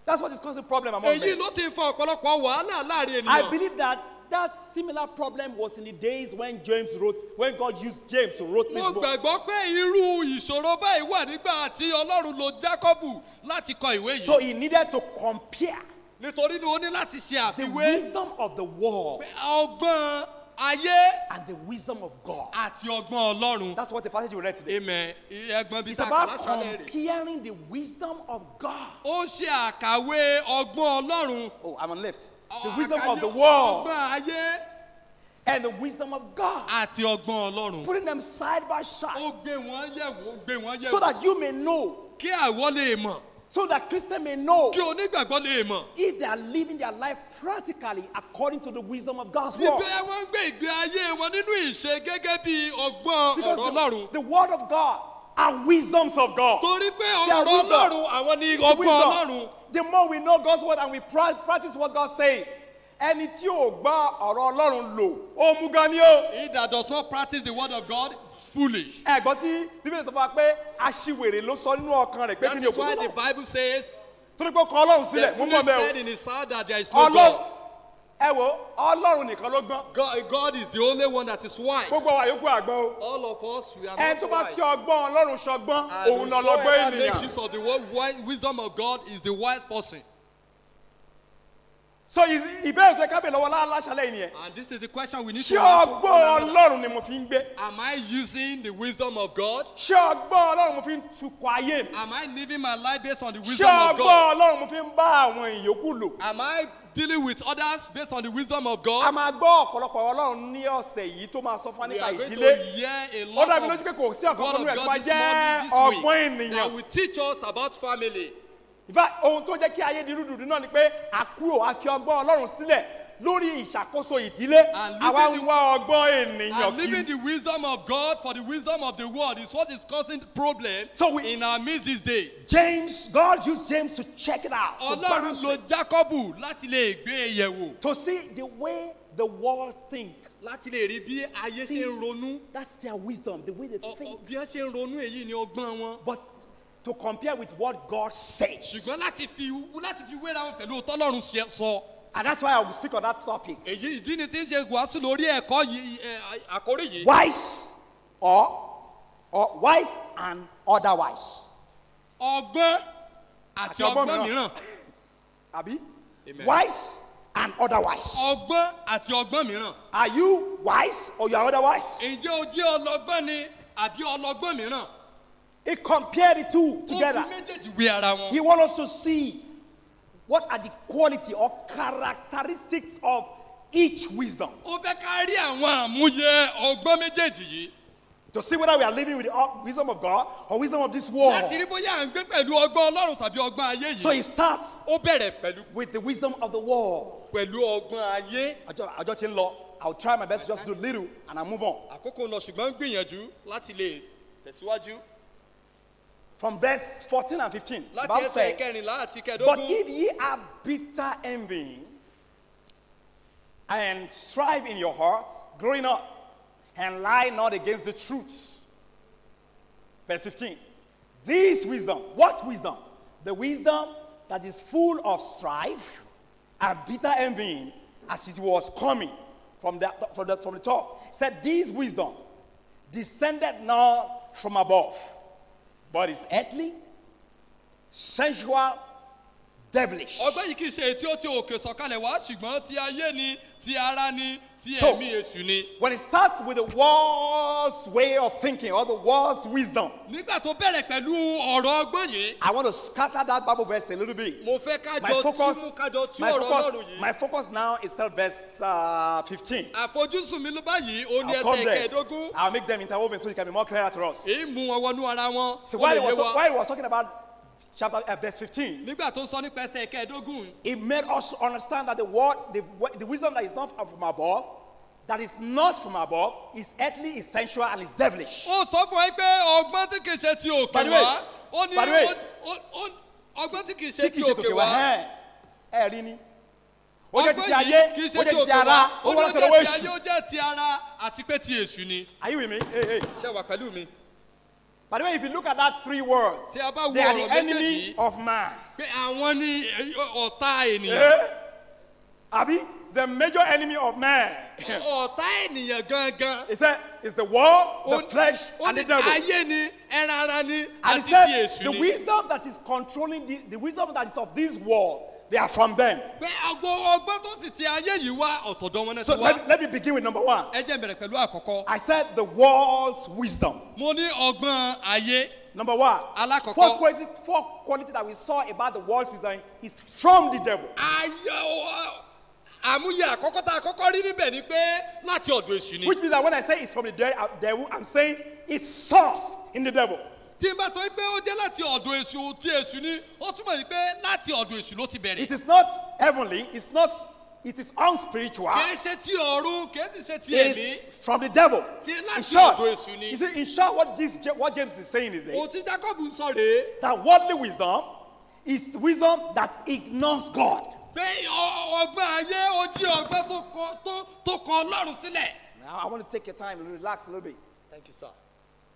That's what is causing problem among Èyí men. ló ti ń fa ọ̀pọ̀lọpọ̀ wàhálà láàrin I ènìyàn. believe that that similar problem was in the days when James wrote, when God used James to wrote this Mo book. gbàgbọ́ pé irú ìṣòro báyìí wà nígbà tí Ọlọ́run lo Jákọ́bù láti kọ ìwé yìí. So he needed to compare Nítorí ni ó ní láti ṣe the àfiwé wisdom of the world ọgbọ́n ayé and the wisdom of God. àti ọgbọ́n Ọlọ́run. That's what the passage we read today. Amen. Ẹgbọ́n bíi It's tá a kà about lásàlẹ̀ rè. comparing the wisdom of God. Ó ṣe àkàwé ọgbọ́n Ọlọ́run. Oh, I'm on left. The wisdom of the Àkàwé world ọgbọ́n ayé and the wisdom of God. àti ọgbọ́n Ọlọ́run. Putting them side by side Ó gbé wọn yẹ̀wò, ó gbé wọn so yẹ̀wò. that you may know, Kí àwọ̀ lè mọ̀, so that Christian may know kí onígbàgbọ́ lè mọ̀. if they are living their life practically according to the wisdom of God's word. Ìgbé wọn ń gbé ìgbé ayé wọn nínú ìṣe gẹ́gẹ́ bí ọgbọ́n Because ọ̀rọ̀ Ọlọ́run. the word of God are wisdoms of God. Torí pé They are ọ̀rọ̀ wisdom. Ọlọ́run àwọn ni It's ọgbọ́n wisdom. Ọlọ́run. The more we know God's word and we practice what God says, ẹni tí ò gbọ́ ọ̀rọ̀ Ọlọ́run lò, ó mú gan ni ó. He that does not practice the word of God is foolish. Ẹ̀gbọ́n tí Bíbélì sọ fún wa pé aṣiwèrè ló sọ nínú ọkàn rẹ̀ pé kí That ni is òkú why tó the lọ. Bible says, Torí pé ó kọ Ọlọ́run the sílẹ̀, mú mọ́ foolish bẹ́ẹ̀ said o. in his heart that there is no Ọlọ́run God. ẹ wo Ọlọ́run nìkan ló gbọ́n. God is the only one that is wise. Gbogbo wa yòókù àgbọn o. All of us, we are Ẹni not tó bá wise. fi ọgbọ́n Ọlọ́run ṣọgbọ́n, And òun lọ lọ́gbọ́n whosoever ènìyàn. makes use of the wisdom of God is the wise person. So ìbéèrè tó yẹ ká bèèrè lọ́wọ́ láṣálẹ̀ yìí nìyẹn. And this is the question we need Ṣé to ask ọgbọ́n one another. Ọlọ́run ni mo fi ń gbé? Am I using the wisdom of God? Ṣé ọgbọ́n Ọlọ́run mo fi ń tukọ̀ ayé mi? Am I living my life based on the Ṣé wisdom of ọgbọ́n God? Ọlọ́run mo fi ń bá àwọn ìyókù lò? Am I dealing with others based on the wisdom of A God? máa gbọ́ ọ̀pọ̀lọpọ̀ Ọlọ́run ní ọ̀sẹ̀ yìí tó máa sọ fún wa We nípa are going to ìdílé. hear a Ó lot dàbí of lójú pé kò sí ọ̀kan word nínú of ẹ̀ tó God máa this jẹ́ morning, this ọgbọ́n week, that ènìyàn. will teach us about family. In fact, ohun tó jẹ́ kí ayé di rúdurùdu náà ni pé àkúrò àti ọgbọ́n Ọlọ́run sílẹ̀ lórí ìṣàkóso ìdílé. And Àwa living ń wá ọgbọ́n ènìyàn And living kiri. the wisdom of God for the wisdom of the world is what is causing problem So we- in our midst this day. James, God used James to check it out, to Ọlọ́run balance lo it, Jákọ́bù láti lè gbé e yẹ̀wò, to see the way the world think. láti lè rí bí ayé ṣe ń ronú. That's their wisdom, the way they think. Bí wọ́n ṣe ń ronú èyí ni ọgbọ́n wọn. But to compare with what God says. Ṣùgbọ́n láti fi wéra wọn pẹ̀lú tọ́lọ́run ṣe sọ. And that's why I will speak on that topic. Èyí ìdí ni tí ń ṣe wàásù lórí ẹ̀kọ́ yìí ẹ, àkórí yìí. Wise or wise and otherwise. Ọgbọ́n àti Àti ọgbọ́n ọgbọ́n mìíràn. mìíràn. Abi? Amen. Wise and otherwise. Ọgbọ́n àti ọgbọ́n mìíràn. Are you wise or you are otherwise? Ǹjẹ́ o jẹ́ ọlọ́gbọ́n ni àbí ọlọ́gbọ́n mìíràn? He compared the two Ó together. fi méjèèjì wé ara wọn. He wants us to see what are the quality or characteristics of each wisdom. Ó fẹ́ ká rí àwọn àmúyẹ ọgbọ́n méjèèjì yìí. To see whether we are living with the wisdom of God or wisdom of this world. Láti rí bóyá à ń gbé pẹ̀lú ọgbọ́n Ọlọ́run tàbí ọgbọ́n ayé So yìí. it starts Ó bẹ̀rẹ̀ pẹ̀lú with the wisdom of the world. pẹ̀lú ọgbọ́n ayé. Àjọ tí ń lọ, I'll try my best to just do little and I move on. Àkókò lọ ṣùgbọ́n gbìyànjú láti lè tẹ̀síwájú. From verse 14 and 15, the Láti Bible ẹsẹ̀ said, kẹrìnlá àti "But kẹẹ̀dógún. if ye are bitter envying and strive in your hearts, glory not, and lie not against the truth." Verse 15. This wisdom, what wisdom? The wisdom that is full of strife and bitter envying, as it was coming from the top. Said, this wisdom descended not from above, but is earthly, sensual, devilish. Ọgbọ́n yìí kì í ṣe èyí tí ó ti òkè sọ̀kalẹ̀ wá ṣùgbọ́n ti ayé ni, ti ara ni, ti So, ẹ̀mí èṣù ni. When it starts with the world's way of thinking or the world's wisdom, Nígbà tó bẹ̀rẹ̀ pẹ̀lú ọ̀rọ̀ ọgbọ́n yìí, I want to scatter that Bible verse a little bit. mo fẹ́ My kájọ focus, tú kájọ tú my ọ̀rọ̀ Ọlọ́run focus, yìí. my focus now is still verse 15. Àfojúsùn mi ló báyìí, ó ní I'll come ẹsẹ̀ there. kẹẹ̀dógún. I'll make them interwoven so it can be more clearer to us. Èyí mú wọn wọnú ara wọn. So ó lè yé wa. while he was talking about chapter verse 15, Nígbà tó ń sọ nípa ẹsẹ̀ kẹẹ̀dógún, it made us understand that the wisdom that is not from above, that is not from above, is earthly, is sensual, and is devilish. Ó sọ fún ẹ pé ọgbọ́n tí kìí ṣe ti òkè By the way, wá. Ó ní by the way, ọgbọ́n tí kìí ṣe tí ti kìí ṣe òkè tòkè wá, wá. ẹ rí ni. Ó jẹ́ ti Ọgbọ́n ayé, yìí kìí ṣe ó jẹ́ ti ti òkè ara, wá. ó Ó wá ní láti ó jẹ́ ọwọ́ ti ayé, èṣù. ó jẹ́ ti ara àti pé ti èṣù ni. Are you with me? Hey, hey. Ṣé wà pẹ̀lú mi? By the way, if you look at that three words, Tí a bá wo they are the ọ̀rọ̀ enemy méjèèjì, of man. pé àwọn ni ọ̀tá ènìyàn. Eh? Abi, the major enemy of man. Ọ̀tá ènìyàn gangan. He said, it's the world, the flesh, Ó and the ní devil. ayé ni, ẹran ara ni, And àti he ti said, èṣù the ni. wisdom that is controlling, the wisdom that is of this world, they are from them. Pé ọgbọ́n tó sì ti ayé yìí wá ọ̀tọ̀dọ̀ wọn náà So ti wá. let me begin with number one. Ẹ jẹ́ n bẹ̀rẹ̀ pẹ̀lú àkọ́kọ́. I said the world's wisdom. Mo ní ọgbọ́n ayé. Number one. Alákọ̀ọ́kọ́. Fourth quality that we saw about the world's wisdom is from the devil. Ayé àmúyẹ àkọ́kọ́ tá a kọ́kọ́ rí níbẹ̀ ni pé láti ọ̀dọ̀ èṣù ni. Which means that when I say it's from the devil, I'm saying it's source in the devil. Tí n bá sọ pé ó jẹ́ láti ọ̀dọ̀ èṣù tí èṣù ni, ó túmọ̀ sí pé láti ọ̀dọ̀ èṣù ló ti bẹ̀rẹ̀. It is not heavenly, it's not, it is unspiritual. Kì í ṣe ti ọ̀run, kì í sì ṣe ti It ẹ̀mí. is from the devil. Ti In láti short, ọ̀dọ̀ èṣù ni. you see, in short, what James is saying is Ohun tí Jacob ń sọ rèé. that worldly wisdom is wisdom that ignores God. Pé ọgbọ́n ayé ó jí ọgbọ́n tó kọ Ọlọ́run sílẹ̀. Now I want to take your time and relax a little bit. Thank you, sir.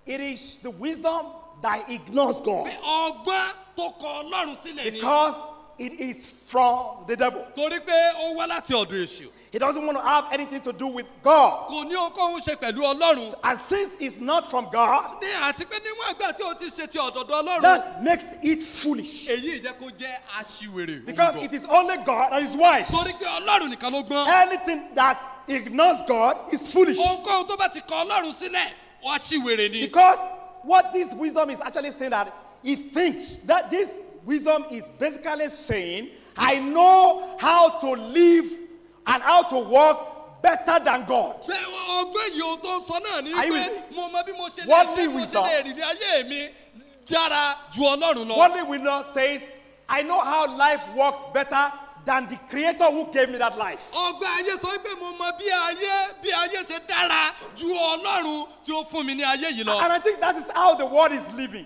It is the wisdom that ignores God. Pé ọgbọ́n tó kọ Ọlọ́run sílẹ̀ ni. Because it is from the devil. Torí pé ó wá láti ọ̀dọ̀ èṣù. He doesn't want to have anything to do with God. Kò ní ohunkóhun ṣe pẹ̀lú Ọlọ́run. And since it's not from God, Ní àti pé níwọ̀n ìgbà tí o ti ṣe ti ọ̀dọ̀dọ̀ Ọlọ́run. that makes it foolish. Èyí jẹ́ kó jẹ́ aṣiwèrè. Because òmùgọ̀. it is only God that is wise. Torí pé Ọlọ́run nìkan ló gbọ́n. Anything that ignores God is foolish. Ohunkóhun tó bá ti kọ Ọlọ́run sílẹ̀, aṣiwèrè ni. Because what this wisdom is actually saying that it thinks that this wisdom is basically saying, I know how to live and how to walk better than God. Pé ọgbọ́n yìí ohun tó ń sọ náà ni Are you pé with me? mo mọ bí mo ṣe lè Worldly ṣe mo ṣe wisdom. lè rìn ní ayé mi dára ju Ọlọ́run lọ. Worldly wisdom says, I know how life works better than the creator who gave me that life. Ọgbọ́n ayé sọ pé mo mọ bí ayé ṣe dára ju Ọlọ́run tí ó fún mi ní ayé yìí lọ. And I think that is how the world is living.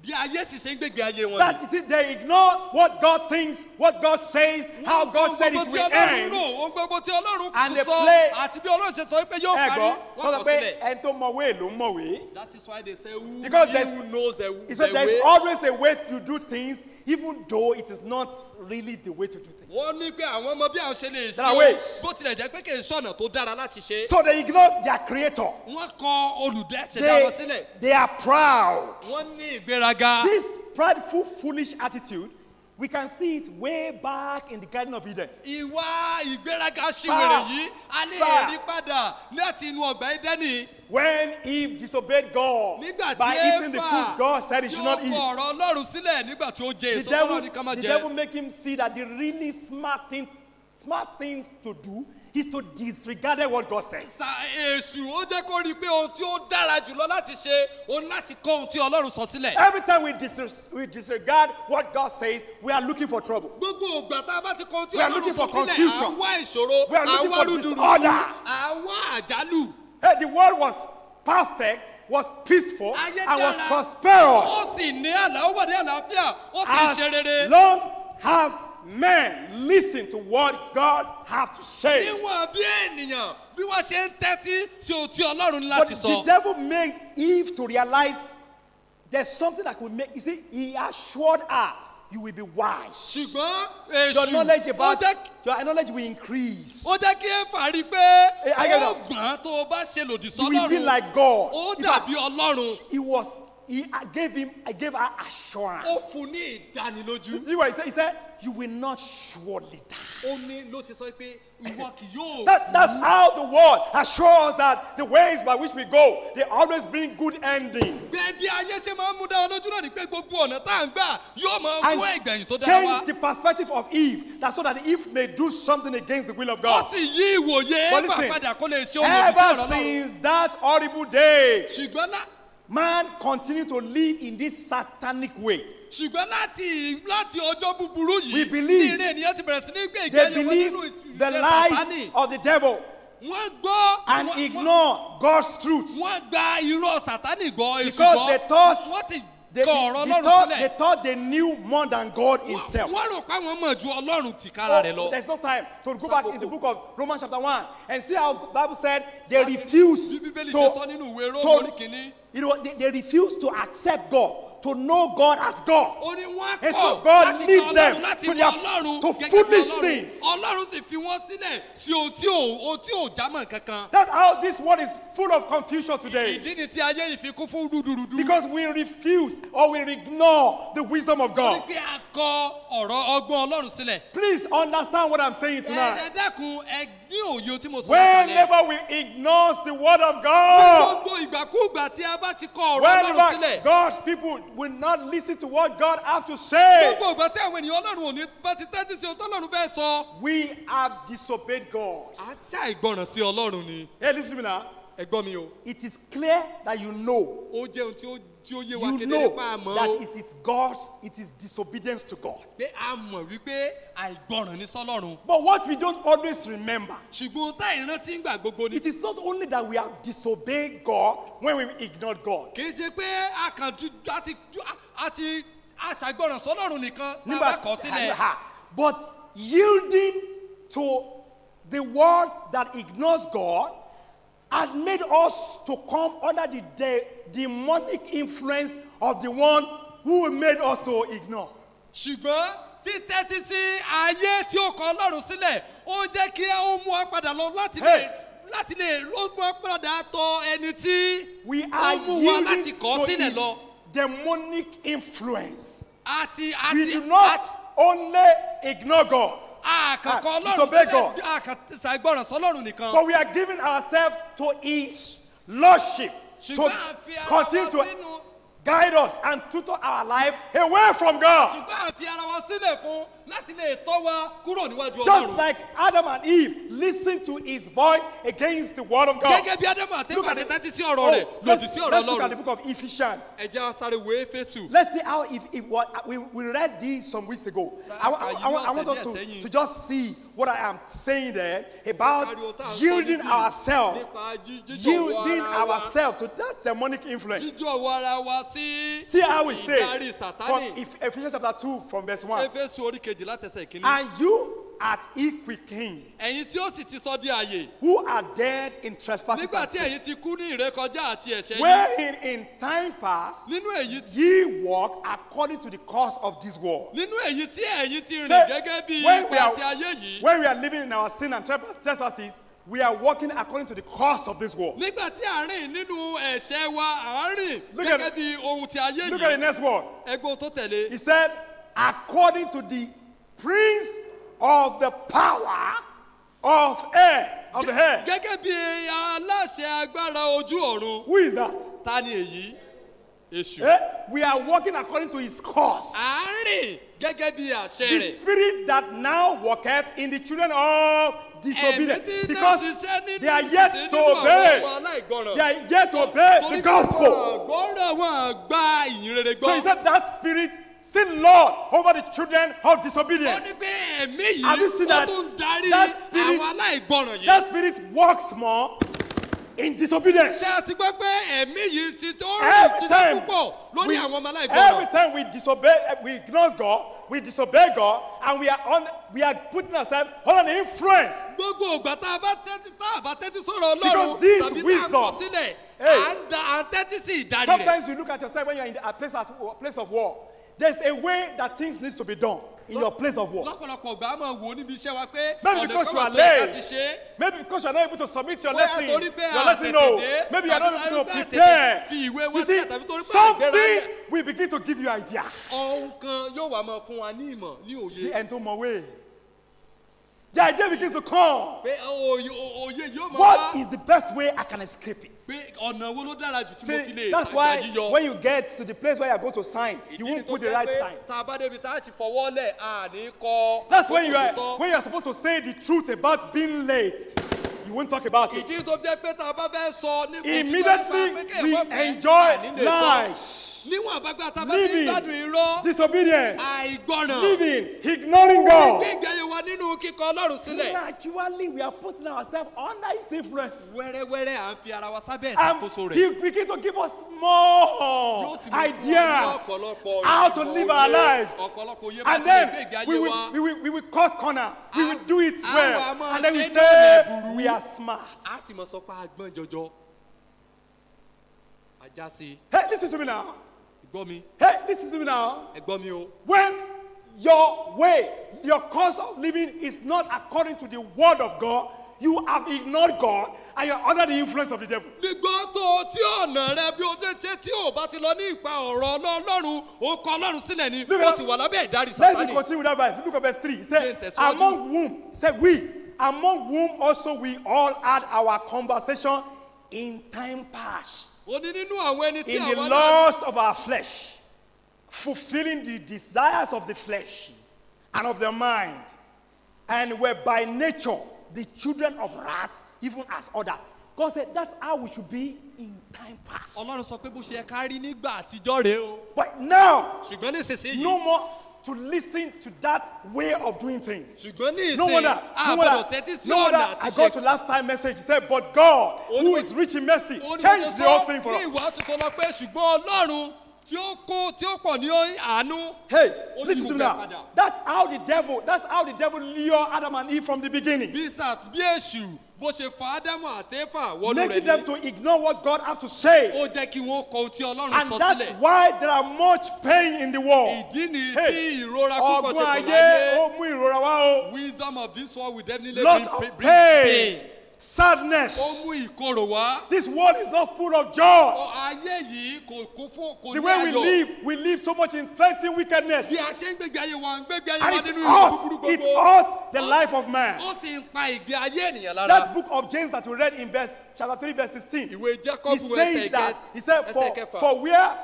Bí ayé sì ṣe ń gbégbé ayé wọn. That you see, they ignore what God thinks, what God says, how God said it will end. Ohun gbogbo tí Ọlọ́run And they sọ play- àti bí Ọlọ́run ṣe sọ pé yóò Ẹ parí, gbọ́, wọ́n wọ́n sọ kọ̀ pé sílẹ̀. ẹni tó mọ̀wé ló ń mọ̀wé. That is why they say who, Because he there's- who knows the, He said the there's way. always a way to do things, even though it is not really the way to do things. Wọ́n ní pé àwọn ọmọ bí àwọn ṣe lè There are ṣe ways. bó tilẹ̀ jẹ́ pé kì í ṣọ̀nà tó dára láti ṣe. So they ignore their creator. Wọ́n kọ olùdẹ́sẹ̀dá wọn sílẹ̀. They are proud. Wọ́n ní ìgbéraga. This prideful, foolish attitude, we can see it way back in the Garden of Eden. Ìwà ìgbéraga ṣìwèrè yìí, a lè rí padà láti inú ọgbà Édẹ́nì. When Eve disobeyed God Nígbà tí by eating the Éfà fruit God said he tí should ó not kọ eat, ọ̀rọ̀ Ọlọ́run sílẹ̀ nígbà tí ó jẹ the èso tọ́lọ́run devil, ní ká má the jẹ. devil make him see that the really smart things to do is to disregard what God says. Èṣù ó jẹ́ kó rí i pé ohun tí ó dára jùlọ láti ṣe òun láti kọ ohun tí Ọlọ́run sọ sílẹ̀. Every time we disregard what God says, we are looking for trouble. Gbogbo ìgbà tá a bá ti kọ ohun tí We are Ọlọ́run looking sọ for sílẹ̀, à confusion. ń wá ìṣòro, We are à ń looking wá for rúdurùdu, disorder. à ń wá àjálù. Hey, the world was perfect, was peaceful, Ayé and was dára. prosperous. Ó sì ní àlá, ó wà ní àlàáfíà, ó sì As ṣe rere. long as men listen to what God have to say. Níwọ̀n bí ènìyàn bí wọ́n ṣe ń tẹ́tí sí ohun tí Ọlọ́run ní But láti the sọ. devil made Eve to realize there's something that could make. You see, he assured her, you will be wise. Ṣùgbọ́n Your èṣù knowledge about your knowledge will increase. ó jẹ́ kí Éfà rí i pé I get ó it. gbọ́n tó o bá ṣe lòdì You will be sọ́lọ́run. like God. Ó In fact, dàbí Ọlọ́run. I gave her assurance. Ó fún ní ìdánilójú. You know what he said? He said, you will not surely die. Ó ní ló ṣe sọ pé ìwọ kì yóò. That's how the world assures that the ways by which we go, they always bring good ending. Pé bí ayé ṣe máa ń mú dá ọ lójú náà ni pé gbogbo ọ̀nà tá à ń gbà yóò máa mú And ìgbẹ̀yìn tó dára wá. change the perspective of Eve, that so that Eve may do something against the will of Ó God. sì yí ìwòye But Éfà listen, padà kó lè ṣe ohun lòdì sí ever ọ̀rọ̀ Ọlọ́run. since that horrible day, Ṣùgbọ́n lá- man continued to live in this satanic way. Ṣùgbọ́n láti ọjọ́ búburú yìí, We believe. ní eré ènìyàn ti bẹ̀rẹ̀ sí ní gbé They ìgbé ayé wọn believe nínú the ìjẹ lies Sátánì. of the devil Wọ́n gbọ́ and ignore God's truth. Wọ́n gba irọ́ Sátánì gbọ́, èṣù Because gbọ́. they thought Wọ́n sì They, kọ ọ̀rọ̀ they Ọlọ́run thought, they sílẹ̀. thought they knew more than God himself. Wọ́n rò pé àwọn mọ̀ ju Ọlọ́run tìkára rẹ̀ Oh, lọ. there's no time to go back in the book of Romans chapter 1 and see how the Bible said they refuse Bí Bíbélì ṣe sọ to, nínú ìwé Róòmù orí kìíní. they refuse to accept God, to know God as God. Ó ní wọ́n And kọ̀ so God láti leave gba them Ọlọ́run, láti to mọ their Ọlọ́run to gẹ́gẹ́ bí foolish Ọlọ́run. things. Ọlọ́run sì fi wọ́n sílẹ̀ sí ohun tí ò jámọ́ kankan. That's how this world is full of confusion today. Ìdí ni tí ayé yìí fi kún fún rúdurùdu. Because we refuse or we ignore the wisdom of Torí God. pé a kọ ọ̀rọ̀ ọgbọ́n Ọlọ́run sílẹ̀. Please understand what I'm saying tonight. Ẹ dákun, ẹ ní òye ohun tí mo sọ látàlẹ́. Whenever we ignore the word of God, Gbogbo ìgbàkúùgbà tí a bá ti kọ ọ̀rọ̀ Ọlọ́run whenever sílẹ̀. God's people will not listen to what God has to say, Gbogbo ìgbà tí àwọn ènìyàn Ọlọ́run ò ní bá ti tẹ́tí sí ohun tọ́lọ́run fẹ́ sọ. we have disobeyed God. A ṣàìgbọràn sí Ọlọ́run ni. Hey, listen to me now. Ẹ gbọ́ mi o. It is clear that you know. Ó jẹ́ ohun tí ó yé wa You kedere know pa àmọ́ that o. it is it is disobedience to God. Pé a mọ̀ wípé àìgbọràn ni sọ́lọ́run. But what we don't always remember, Ṣùgbọ́n tá ìrántí ń gbà gbogbo ni. it is not only that we have disobeyed God when we ignored God. Kì í ṣe pé a kàn ju a ti a ti a ṣàìgbọràn sọ́lọ́run nìkan tá a bá kọ̀ sílẹ̀. But yielding to the world that ignores God had made us to come under the demonic influence of the one who made us to ignore. Ṣùgbọ́n títẹ́tí sí ayé tí ó kọ Ọlọ́run sílẹ̀, ó jẹ́ kí ó mú wa padà lọ láti lè Hey. láti lè ló mú wa padà tọ ẹni tí We ó are mú wa yielding láti kọ̀ to sílẹ̀ his lọ. demonic influence. Àti We àti do not only ignore God, àkànkọ Ọlọ́run disobey sílẹ̀ God. Ṣàìgbọràn sọ́lọ́run nìkan. but we are giving ourselves to his lordship to Ṣùgbọ́n à ń fi ara continue wa to sínú guide us and tutor our life away from God. Ṣùgbọ́n à ń fi ara wa sílẹ̀ fún láti lè tọ́ wa kúrò níwájú Just Ọlọ́run. like Adam and Eve listened to his voice against the word of God. Gẹ́gẹ́ bí Ádámù àti Look Éfà at ṣe the- tẹ́tí sí ọ̀rọ̀ rẹ̀ Oh, lòdì sí ọ̀rọ̀ let's look at Ọlọ́run. the book of Ephesians. Ẹ jẹ́ á sáré wo Éfésù. Let's see how if what we read this some weeks ago. I want us to just see what I am saying there about yielding ourselves, yielding ourselves to that demonic influence. Jíjọ̀wọ́ ara wa sí See how we say ìdarí from Sátánì. Ephesians chapter 2 from verse 1. Éfésù orí kejì látẹsẹ̀ ìkíní. And you at quickened, Ẹ̀yin tí ó sì ti sọ di àyè. who are dead in trespasses Nígbà and tí sins, ẹ̀yin ti kú ní ìrékọjá àti ẹ̀ṣẹ̀ yín. wherein in time past Nínú èyí ye walk according to the course of this world. nínú èyí tí ẹ̀yin ti rìn Say, gẹ́gẹ́ bí when we ipa are, ti ayé yìí. when we are living in our sin and trespasses, we are walking according to the course of this world. Nígbà tí à ń rìn nínú ẹ̀ṣẹ̀ wa, à ń rìn Look at- gẹ́gẹ́ bí ohun ti ayé Look at the yìí. next word. Ẹgbẹ́ ohun tó tẹ̀lé. He said, according to the prince of the power of air, of the air. Gẹ́gẹ́ bí aláṣẹ agbára ojú ọ̀run. Who is that? Ta ni èyí? Èṣù. Eh? We are walking according to his course. À ń rìn gẹ́gẹ́ bí àṣẹ The rẹ̀. spirit that now worketh in the children of disobedience. Ẹ̀mí tí ń Because ṣiṣẹ́ nínú they are yet ìṣiṣẹ́ to nínú àwọn obey. ọmọ aláìgbọràn. They are yet to obey Torí the pé gospel. wọn gbọ́rọ̀ wọn gba ìyìn rere So he gbọ́. said that spirit still Lord over the children of Ó disobedience. ní pé ẹ̀mí Have you yìí seen ó that- tún darí that spirit- àwọn aláìgbọràn yìí. That spirit works more in disobedience. Ṣé a ti gbọ́ pé ẹ̀mí yìí ti tó rìn Every ṣiṣẹ́ time, púpọ̀ lórí we, àwọn ọmọ aláìgbọràn? every time we disobey, we ignore God, we disobey God, and we are putting ourselves under the influence. Gbogbo ìgbà tá a bá tẹ́tí tá a bá tẹ́tí sọ̀rọ̀ Ọlọ́run Because this tàbí tá a kọ̀ wisdom- sílẹ̀ Hey. à ń da à ń tẹ́tí sí ìdarí rẹ̀. Sometimes you look at yourself when you are in a place of war. There's a way that things need to be done in your place of work. Lọ́pọ̀lọpọ̀ ìgbà a máa wò ó níbi iṣẹ́ wa pé Maybe ọ̀nà because kan you wà are tó yẹ ká ti late. ṣe é. Maybe because you are not able to submit your Bóyá lesson. torí pé Your a lesson tètè no. dé, Maybe you are tàbí not able torí to pé a tètè prepare. fi ìwé wá You see, sílẹ̀ tàbí torí pé àgbéra something lẹ̀. will begin to give you idea. Ohun kan yóò wá máa fún wa ní ìmọ̀ ní òye. See, and my way. The idea begins to come. Pé òye òye yóò máa What wá is the best way I can escape it? pé ọ̀nà wo ló dára jù tí mo fi See, lè that's gbà why yíyọ. when you get to the place where you are going to sign, you Ìdí ni won't tó put the jẹ́ right pé time. tá a bá débi tá a ti fọwọ́ lẹ̀ a ní kọ. That's when you are òtítọ́. when you are supposed to say the truth about being late. You won't talk about it. Ìdí tó jẹ́ pé tá a bá fẹ́ sọ nípa òtítọ́ nípa Immediately pé kéèyàn we má pẹ́, enjoy a ní lè sọ. lies, Níwọ̀n àbágbá tá a bá ti ń living, gbádùn irọ́, disobedience, àìgbọràn, living, ignoring God. gbígbé ayé wa nínú kíkọ Ọlọ́run sílẹ̀. Gradually, we are putting ourselves under His influence. Wẹ́rẹ́wẹ́rẹ́ à ń fi ara wa sábẹ́ And ìṣàkóso rẹ̀. He begin to give us more Yóò sì máa fún wa ní ideas ọ̀pọ̀lọpọ̀ how to live our òye, lives. ọ̀pọ̀lọpọ̀ òye bá And ṣe lè gbé then ìgbé ayé we wa. will cut corner. We will do it Ah, well. ah, And then we ṣe ní say ọ̀nà ẹ̀bùrú. we are smart. A sì mọ̀ sọ pé a gbọ́n jọjọ. Ajá sí Hey, listen to me now. i. Gbọ́ mi, Hey, listen to me now. ẹ gbọ́ mi o. When your way, your course of living is not according to the word of God, you have ignored God and you are under the influence of the devil. Gbígbọ́ tó tí ọ̀nà rẹ bí o ṣe ṣe tí o bá ti lọ ní ìpa ọ̀rọ̀ Ọlọ́run, o kọ Ọlọ́run sílẹ̀ ni, Look o at- sì wà lábẹ́ ìdarí Let me Sátánì. continue with that verse. Look at verse 3. He said, Jẹ́ n tẹ̀síwájú. among whom, he said, we, among whom also we all had our conversation in time past, Ó ní nínú àwọn ẹni tí in the àwa náà lust of our flesh, fulfilling the desires of the flesh and of the mind, and were by nature the children of wrath, even as other. God said that's how we should be in time past. Ọlọ́run sọ pé bó ṣe yẹ ká rí nígbà àtijọ́ rèé o. But now, Ṣùgbọ́n nísinsìnyí, no more to listen to that way of doing things. ṣùgbọ́n ní No ìsìn, wonder, a no gbọ́dọ̀ wonder, tẹ́tí sí no ọ̀nà wonder àti I ṣe. got to last time message. He said, but God, who is rich in mercy, Ó ní changed mo the whole sọ thing for ní us. ìwàásù tó lọ pé ṣùgbọ́n Ọlọ́run tí ó kó tí ó pọ̀ ní àánú. Hey, Ó yí listen to me gbogbo ẹ̀ now. padà. That's how the devil lured Adam and Eve from the beginning. Bí sà bí èṣù bó ṣe fa Ádámù àti Éfà wọnú rẹ̀ Making them ní. to ignore what God had to say. Ó jẹ́ kí wọ́n kọ ohun tí Ọlọ́run And sọ that's sílẹ̀. why there are much pain in the world. Ìdí nìyí Hey, tí ìrora púpọ̀ ṣe Ọgbọ́n pọ̀ ayé láyé. ó mú ìrora wá o. Wisdom of this world will definitely Lot bring, of bring pain. pain, sadness. Ó mú ìkorò wá. This world is not full of joy. Ó ayé yìí kò kún fún kò The ní way we ayọ̀. live, we live so much in plenty wickedness. Bí a ṣe ń gbégbé ayé wa, ń gbégbé ayé And wa it nínú ìwà hurts, búburú it gbogbo. hurts the life of man. Ó sì ń pa ìgbé ayé ènìyàn lára. That book of James that we read in verse chapter 3, verse 16. Ìwé He Jákọ́bù ẹsẹ̀ says that, he said, ẹsẹ̀ for, kẹfà. for where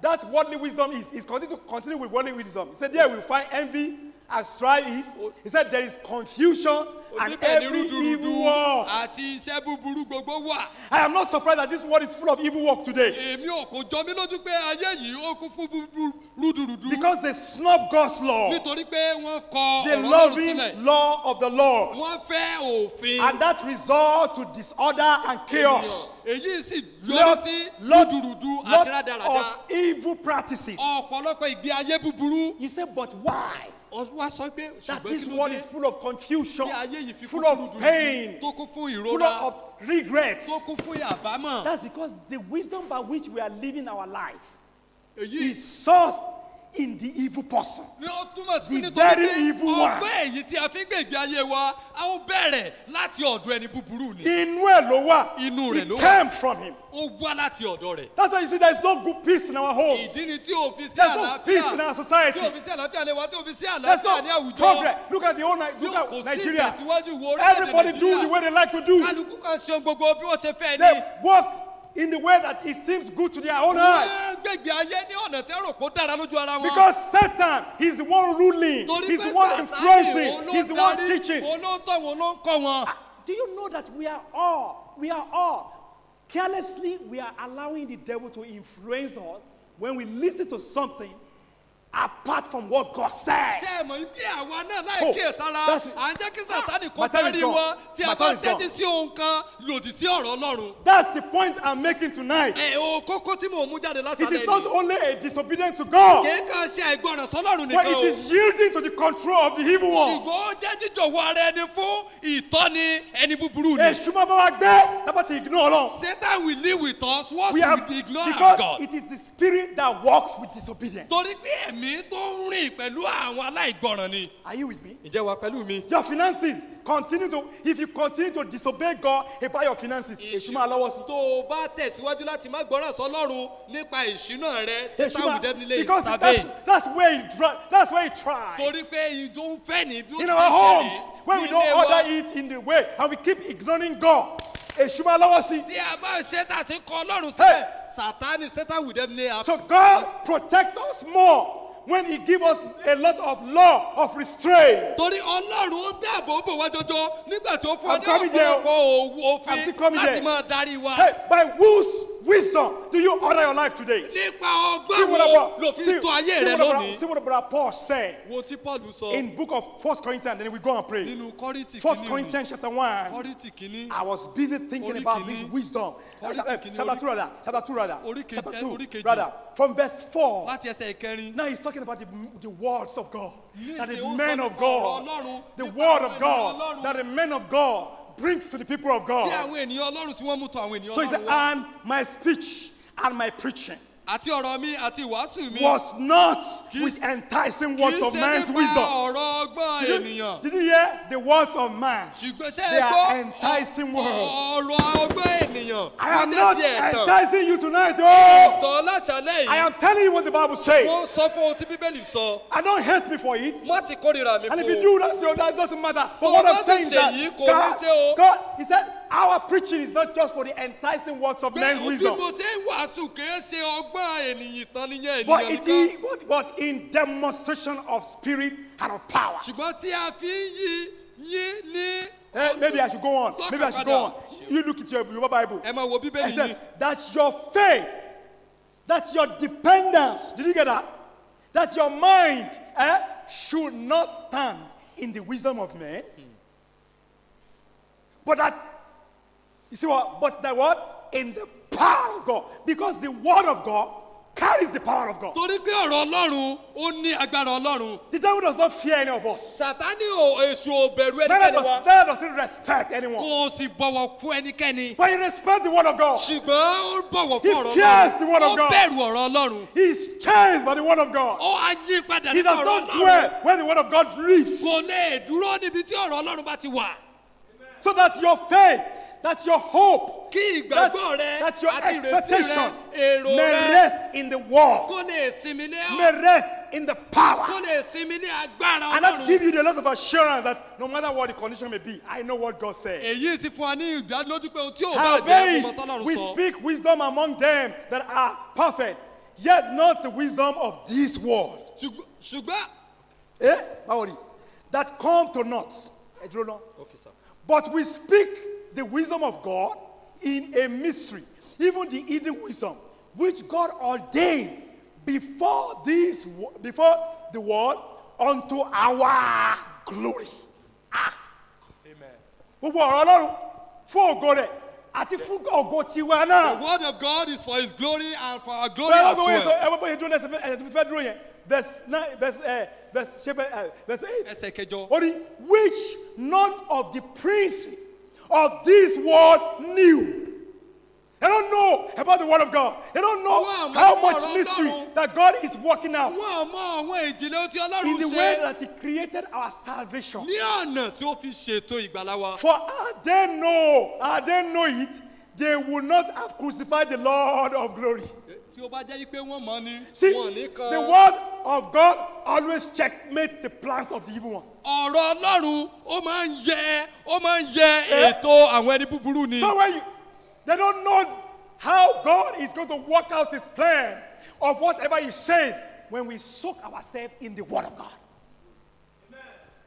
that worldly wisdom is continue to continue with worldly wisdom. He said, there we find envy and strife is. He said, there is confusion and Oníbẹ̀ ní every evil rúdurùdu work. àti iṣẹ́ búburú gbogbo wà. I am not surprised that this world is full of evil work today Èmi ò kò jọ mí lójú pé ayé yìí ó kún fún búburú rúdurùdu. because they snub God's law, Nítorí pé wọ́n kọ the ọ̀rọ̀ Ọlọ́run loving sílẹ̀. law of the Lord. Wọ́n fẹ́ òfin. And that result to disorder and chaos. Èyí sì yọrí Lot, sí lot, rúdurùdu àti lot rádaràda. of evil practices. Ọ̀pọ̀lọpọ̀ ìgbé ayé búburú. You say, but why? Ó wá sọ pé That ṣùgbọ́n this kí ló world dé is full of confusion, tí ayé yìí fi full kún of fún rúdurùdu, pain, tó kún fún full ìrora, of regrets. tó kún fún àbámọ̀. That's because the wisdom by which we are living our life Èyí is sourced in the evil person. ni ó túmọ̀ sí The pé nítorí very pé evil one. ọgbẹ́ èyí tí a fi ń gbé ìgbé ayé wa a ó bẹ̀rẹ̀ láti ọ̀dọ̀ ẹni búburú ni. Inú ẹ̀ ló wà. Inú rẹ̀ It ló wà. came from him. Ó wá láti ọ̀dọ̀ rẹ̀. That's why you see there is no good peace in our home. Ìdí ni tí o fi sí There's no peace in àlàáfíà our society. tí o fi sí àlàáfíà lé wa tí o fi sí There's àlàáfíà ní no àwùjọ. progress. Look at the whole Tí look kò at sí Nigeria. ìtẹ̀síwájú wo orílẹ̀-èdè Everybody do the Nàìjíríà. way they like to do. Kálukú kan ṣe ohun gbogbo bí wọ́n ṣe fẹ́ They ni. work in the way that it seems good to their own eyes. Wọ́n gbègbè ayé ní ọ̀nà tí wọ́n rò pé ó dára lójú ara wọn. Because Satan, he's the one ruling, Torí he's pé the one Sátánì, influencing, òun ló he's the one darí, teaching. òun ló ń tọ́ wọn, òun ló ń kọ́ wọn. Do you know that we are all, carelessly, we are allowing the devil to influence us when we listen to something apart from what God said? Ṣé ẹ mọ̀ bí àwa náà láì Oh, kíyèsára that's it. à ń jẹ́ kí Sátánì kó My time is darí gone. wa tí a My bá time is gone. tẹ́tí sí ohun kan lòdì sí ọ̀rọ̀ Ọlọ́run. That's the point I'm making tonight. Ẹ o kókó tí mò ń mú jáde It lásàlẹ̀ is not ni. only a disobedience to God, Kì í kàn ṣe àìgbọràn sọ́lọ́run but nìkan it o. is yielding to the control of the evil one. Ṣùgbọ́n ó jẹ́ jíjọ̀wọ́ ara ẹni fún ìtọ́ni ẹni búburú ni. Èṣù máa bá wa gbé tá bá ti ignore Ọlọ́run. Satan will live with us once We we have ignore our because God. it is the spirit that walks with disobedience. Torí pé ẹ̀mí tó ń rìn pẹ̀lú àwọn aláìgbọràn ni. Are you with me? Ǹjẹ́ wà pẹ̀lú mi? Your finances continue to, if you continue to disobey God about your finances, èṣù máa lọ́wọ́ sí. Tó o bá tẹ̀síwájú láti má gbọ́ràn sọ́lọ́run nípa ìṣúná rẹ, Èṣù Satan máa will definitely because intervene. that's where he tries. Torí pé ìjọ ń fẹ́ ní bí ó In ti our ṣe homes, ní when we ní don't ilé wa. order it in the way and we keep ignoring God, èṣù máa lọ́wọ́ sí. Tí a bá ń ṣe tá a ti ń kọ Ọlọ́run Hey. sílẹ̀, Sátánì, Satan will definitely have. So God protect us more when He give us a lot of law of restraint. Torí Ọlọ́run ó dáàbò bò wá jọjọ nígbà tí ó fún wa I'm ní coming there. ọ̀pọ̀lọpọ̀ I'm still òfin coming láti there. máa darí wa. Hey, by whose wisdom do you order your life today? Nípa See ọgbọ́n what wo about, ló fi see, tó ayé see rẹ what about, lónìí? see what brother Paul said Wo tí Paul sọ in book of First Corinthians, then we go and pray. nínú Kọ́ríńtì First kìíní. Corinthians chapter 1. Kọ́ríńtì kìíní. I was busy thinking Orí about this kìíní. wisdom. Orí Chapter kìíní, chapter 2 rather. Chapter 2 rather. Orí kejì- Chapter 2 orí kejì. rather. From verse 4. Láti ẹsẹ̀ ìkẹrin. Now he's talking about the words of God. That the Nísìnyí ó sọ men of nípa ọ̀rọ̀ God, Ọlọ́run, the nípa word àwọn of ènìyàn God, Ọlọ́run. that the men of God brings to the people of Tí God. àwọn ènìyàn Ọlọ́run tí wọ́n mú tọ̀ àwọn ènìyàn So he said, Ọlọ́run wá. and my speech and my preaching Àti ọ̀rọ̀ mi àti ìwàásù mi was not with enticing kì words í of ṣe man's nípa wisdom. ọ̀rọ̀ ọgbọ́n Did you, ènìyàn. did you hear the words of man? Ṣùgbọ́n ṣé They ẹ are gbọ́ enticing words. ọ̀rọ̀ ọgbọ́n ènìyàn? I am Wọ́n jẹ́ not ti ẹ̀tàn. enticing you tonight. Oh, Tọ́ láṣálẹ̀ I yìí. am telling you what the Bible says. Wọ́n sọ fún ohun tí Bíbélì sọ. I don't hate me for it. Má sì kórìíra mi And if fún you o. do, that doesn't matter. But Tó what o I'm bá sì saying is that ṣèyí, kò ní ṣe o. God, he said, our preaching is not just for the enticing words of Pé men's bí wisdom, mo ṣe ń wàásù kì í ṣe ọgbọ́n ènìyàn tán nìyẹn but ènìyàn it nìkan. is but in demonstration of spirit and of power. Ṣùgbọ́n tí a fi ń yí yín ní. Eh, maybe I should go on. Maybe I should go on. You look at your Bible. Ẹ máa wo I Bíbélì yín. said, that's your faith. That's your dependence. Did you get that? That your mind should not stand in the wisdom of men. But that, you see what? But that what? In the power of God. Because the word of God carries the power of God. Torí pé ọ̀rọ̀ Ọlọ́run ó ní agbára Ọlọ́run. The devil does not fear any of us. Sàtánì ò èṣù ò bẹ̀rù Neither ẹnikẹ́ni wa. does he respect anyone. Kò sì bọ̀wọ̀ fún ẹnikẹ́ni. But he respects the word of God. Ṣùgbọ́n ó bọ̀wọ̀ He fún ọ̀rọ̀ fears the word of Ọlọ́run. Ó God. bẹ̀rù ọ̀rọ̀ Ọlọ́run. He is changed by the word of God. Ó á yí padà He nípa does ọ̀rọ̀ not Ọlọ́run. dwell where the word of God lives. Kò lè dúró níbi tí ọ̀rọ̀ Ọlọ́run bá ti wà. So that your faith, that your hope, Kí that, ìgbàgbọ́ rẹ that your àti ìrètí rẹ, expectation èrò may rẹ rest in the word, kó lè sinmi lé may rest in the power. kó lè sinmi lé agbára And that Ọlọ́run. give you the lot of assurance that no matter what the condition may be, I know what God said. Èyí ti fún wa ní ìdánilójú pé ohun tí ò bá jẹ́ ọmọ Howbeit, tọ́lọ́run we sọ. speak wisdom among them that are perfect, yet not the wisdom of this world. Ṣùgbọ́n. Eh? Báwo ni? That come to naught. Ẹ dúró ná. Okay, sir. But we speak the wisdom of God in a mystery, even the hidden wisdom, which God ordained before the world unto our glory. Ah. Gbogbo ọ̀rọ̀ Ọlọ́run fún ògo rẹ̀ àti fún ògo tiwa náà. The word of God is for his glory and for our glory Ẹ as wọ́n well. bóyá bóyá dúró lẹ́sẹ̀ ẹ̀sẹ̀ tí fẹ́ dúró yẹn verse 9 verse ṣe verse 8. Ẹsẹ̀ kẹjọ. Ó ní which none of the princes of this world knew. They don't know about the word of God. They don't know Wọ́n how mọ much ọ̀rọ̀ mystery Ọlọ́run. that God is working out Wọ́n mọ àwọn ìjìnlẹ̀ ohun tí in Ọlọ́run the way ṣe that He created our salvation. ní ọ̀nà tí ó fi ṣètò ìgbàlà wa. For had they know it, they would not have crucified the Lord of glory. Tí ó bá jẹ́ pé wọ́n mọ̀ ni, See, wọ́n ní kan. the word of God always checkmate the plans of the evil one. Ọ̀rọ̀ Ọlọ́run ó máa ń yẹ ètò àwọn ẹni búburú ni. So when you, they don't know how God is going to work out his plan of whatever he says when we soak ourselves in the Word of God.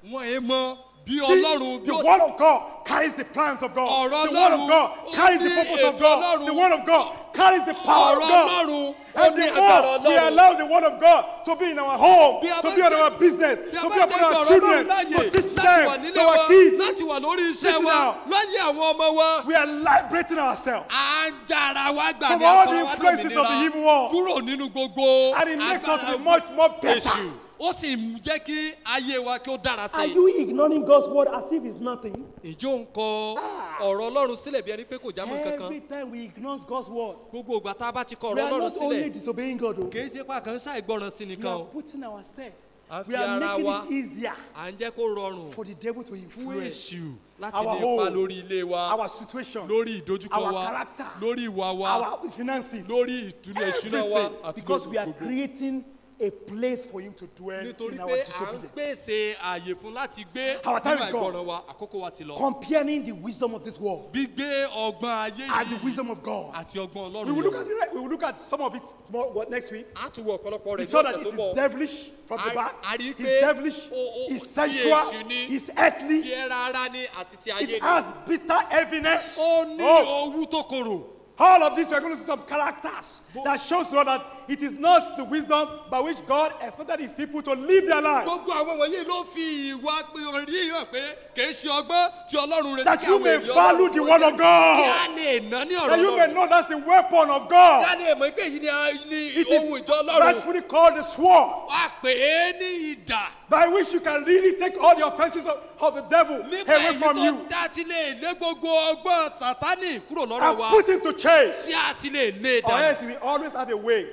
Wọn ò mọ bí See, Ọlọ́run bí the ó Word of God carries the plans of God. Ọ̀rọ̀ The Word of Ọlọ́run, God ó carries the ní purpose of ètò God. Ọlọ́run. The Word of God carries the power of Ọ̀rọ̀ God. Ọlọ́run, ó And ní the agbára more we Ọlọ́run. allow the Word of God to be in our home, Bí a to bá be on ṣe- our business, tí a to bá be ṣe upon our gbọ́ ọ̀rọ̀ children, Ọlọ́run láàyè to teach láti wà them, nílé to our wa, kids, láti wà lórí iṣẹ́ Listen wa, now. láyé àwọn ọmọ wa. We are liberating ourselves. À ń jára wa gbà From ní all the aṣọ wa influences of the dòmìnira evil one. kúrò nínú gbogbo And it makes us to be agbára much more better. èṣù. Ó sì ń jẹ́ kí ayé wa kí ó dára Are sí i. you ignoring God's word as if it's nothing? Ìjọ ń kọ ọ̀rọ̀ Ọlọ́run sílẹ̀ bí ẹni pé kò jámọ́ kankan. Every time we ignore God's word, Gbogbo ìgbà tá a bá ti kọ we ọ̀rọ̀ are Ọlọ́run not only sílẹ̀, disobeying God, oh, kì í ṣe pé a kàn ń ṣàìgbọràn sí we nìkan are o. putting ourselves, À ń we fi are ara making wa, it easier à ń jẹ́ kó rọrùn for the devil to fún influence èṣù láti our ní ipa home, lórí ilé wa, our situation, lórí ìdojúkọ our wa, character, lórí ìwà wa, our finances, lórí ìtúlẹ̀ ìṣúná wa everything, àti because lórí we are gbogbo. creating a place for him to dwell Nítorí in our pé à ń disobedience. pèsè ààyè fún láti gbé Our time nínú is gone. àìgbọràn wa, àkókò wa ti lọ. Comparing the wisdom of this world Gbígbé ọgbọ́n ayé and the yìí wisdom of God. àti ọgbọ́n We Ọlọ́run will look yẹ̀wò. at it, we will look at some of it more what, next week. A tún wo ọ̀pọ̀lọpọ̀ We rẹ̀ ní saw that ọ̀sẹ̀ it tó is bọ̀. devilish from the back. A rí i It's pé devilish. o It's ti sensual. èṣù ni, It's earthly. ti ẹran ara ni àti ti ayé It ni. has bitter heaviness. Ó ní Oh, owú tó korò. all of this, we are going to see some characters that shows us that it is not the wisdom by which God expected his people to live their life. Gbogbo àwọn wọ̀nyí ló fi ìwà pé rí hàn pé kì í ṣe ọgbọ́n tí Ọlọ́run retí That kí you àwọn may ènìyàn value Ọlọ́run the word of kí God. a lè ná ní ọ̀rọ̀ That you may Ọlọ́run. know that's the weapon of Kí God. a lè mọ̀ pé èyí ni It is ohun ìjọ Ọlọ́run. rightfully called the sword, Wá pè é ní idà. by which you can really take all the offenses of the devil Nípa away èyí from tó you dá ti lè lé gbogbo ọgbọ́n Sátánì kúrò lọ́rọ̀ and wa put him to chase. tí a sì lè lé Or dànù. else he will always have a way.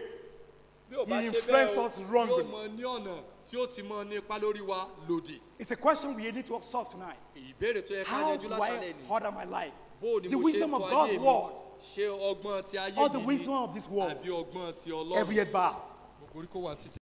Bí ò bá He ṣe influences bẹ́ẹ̀ o, us wrongly. yóò mọ ní ọ̀nà tí ó ti mọ ní ipa lórí wa lòdì. It's a question we need to solve tonight. Ìbéèrè tó yẹ ká How yanjú do láṣálẹ̀ I ni. order my life? Bó o ni The mo ṣe wisdom ń of tọ́ God's ayé mi? word Ṣé ọgbọ́n ti ayé or the yìí ni wisdom of this world? àbí ọgbọ́n ti Ọlọ́run? Every head bow. Gbogbo orí kó wà títí.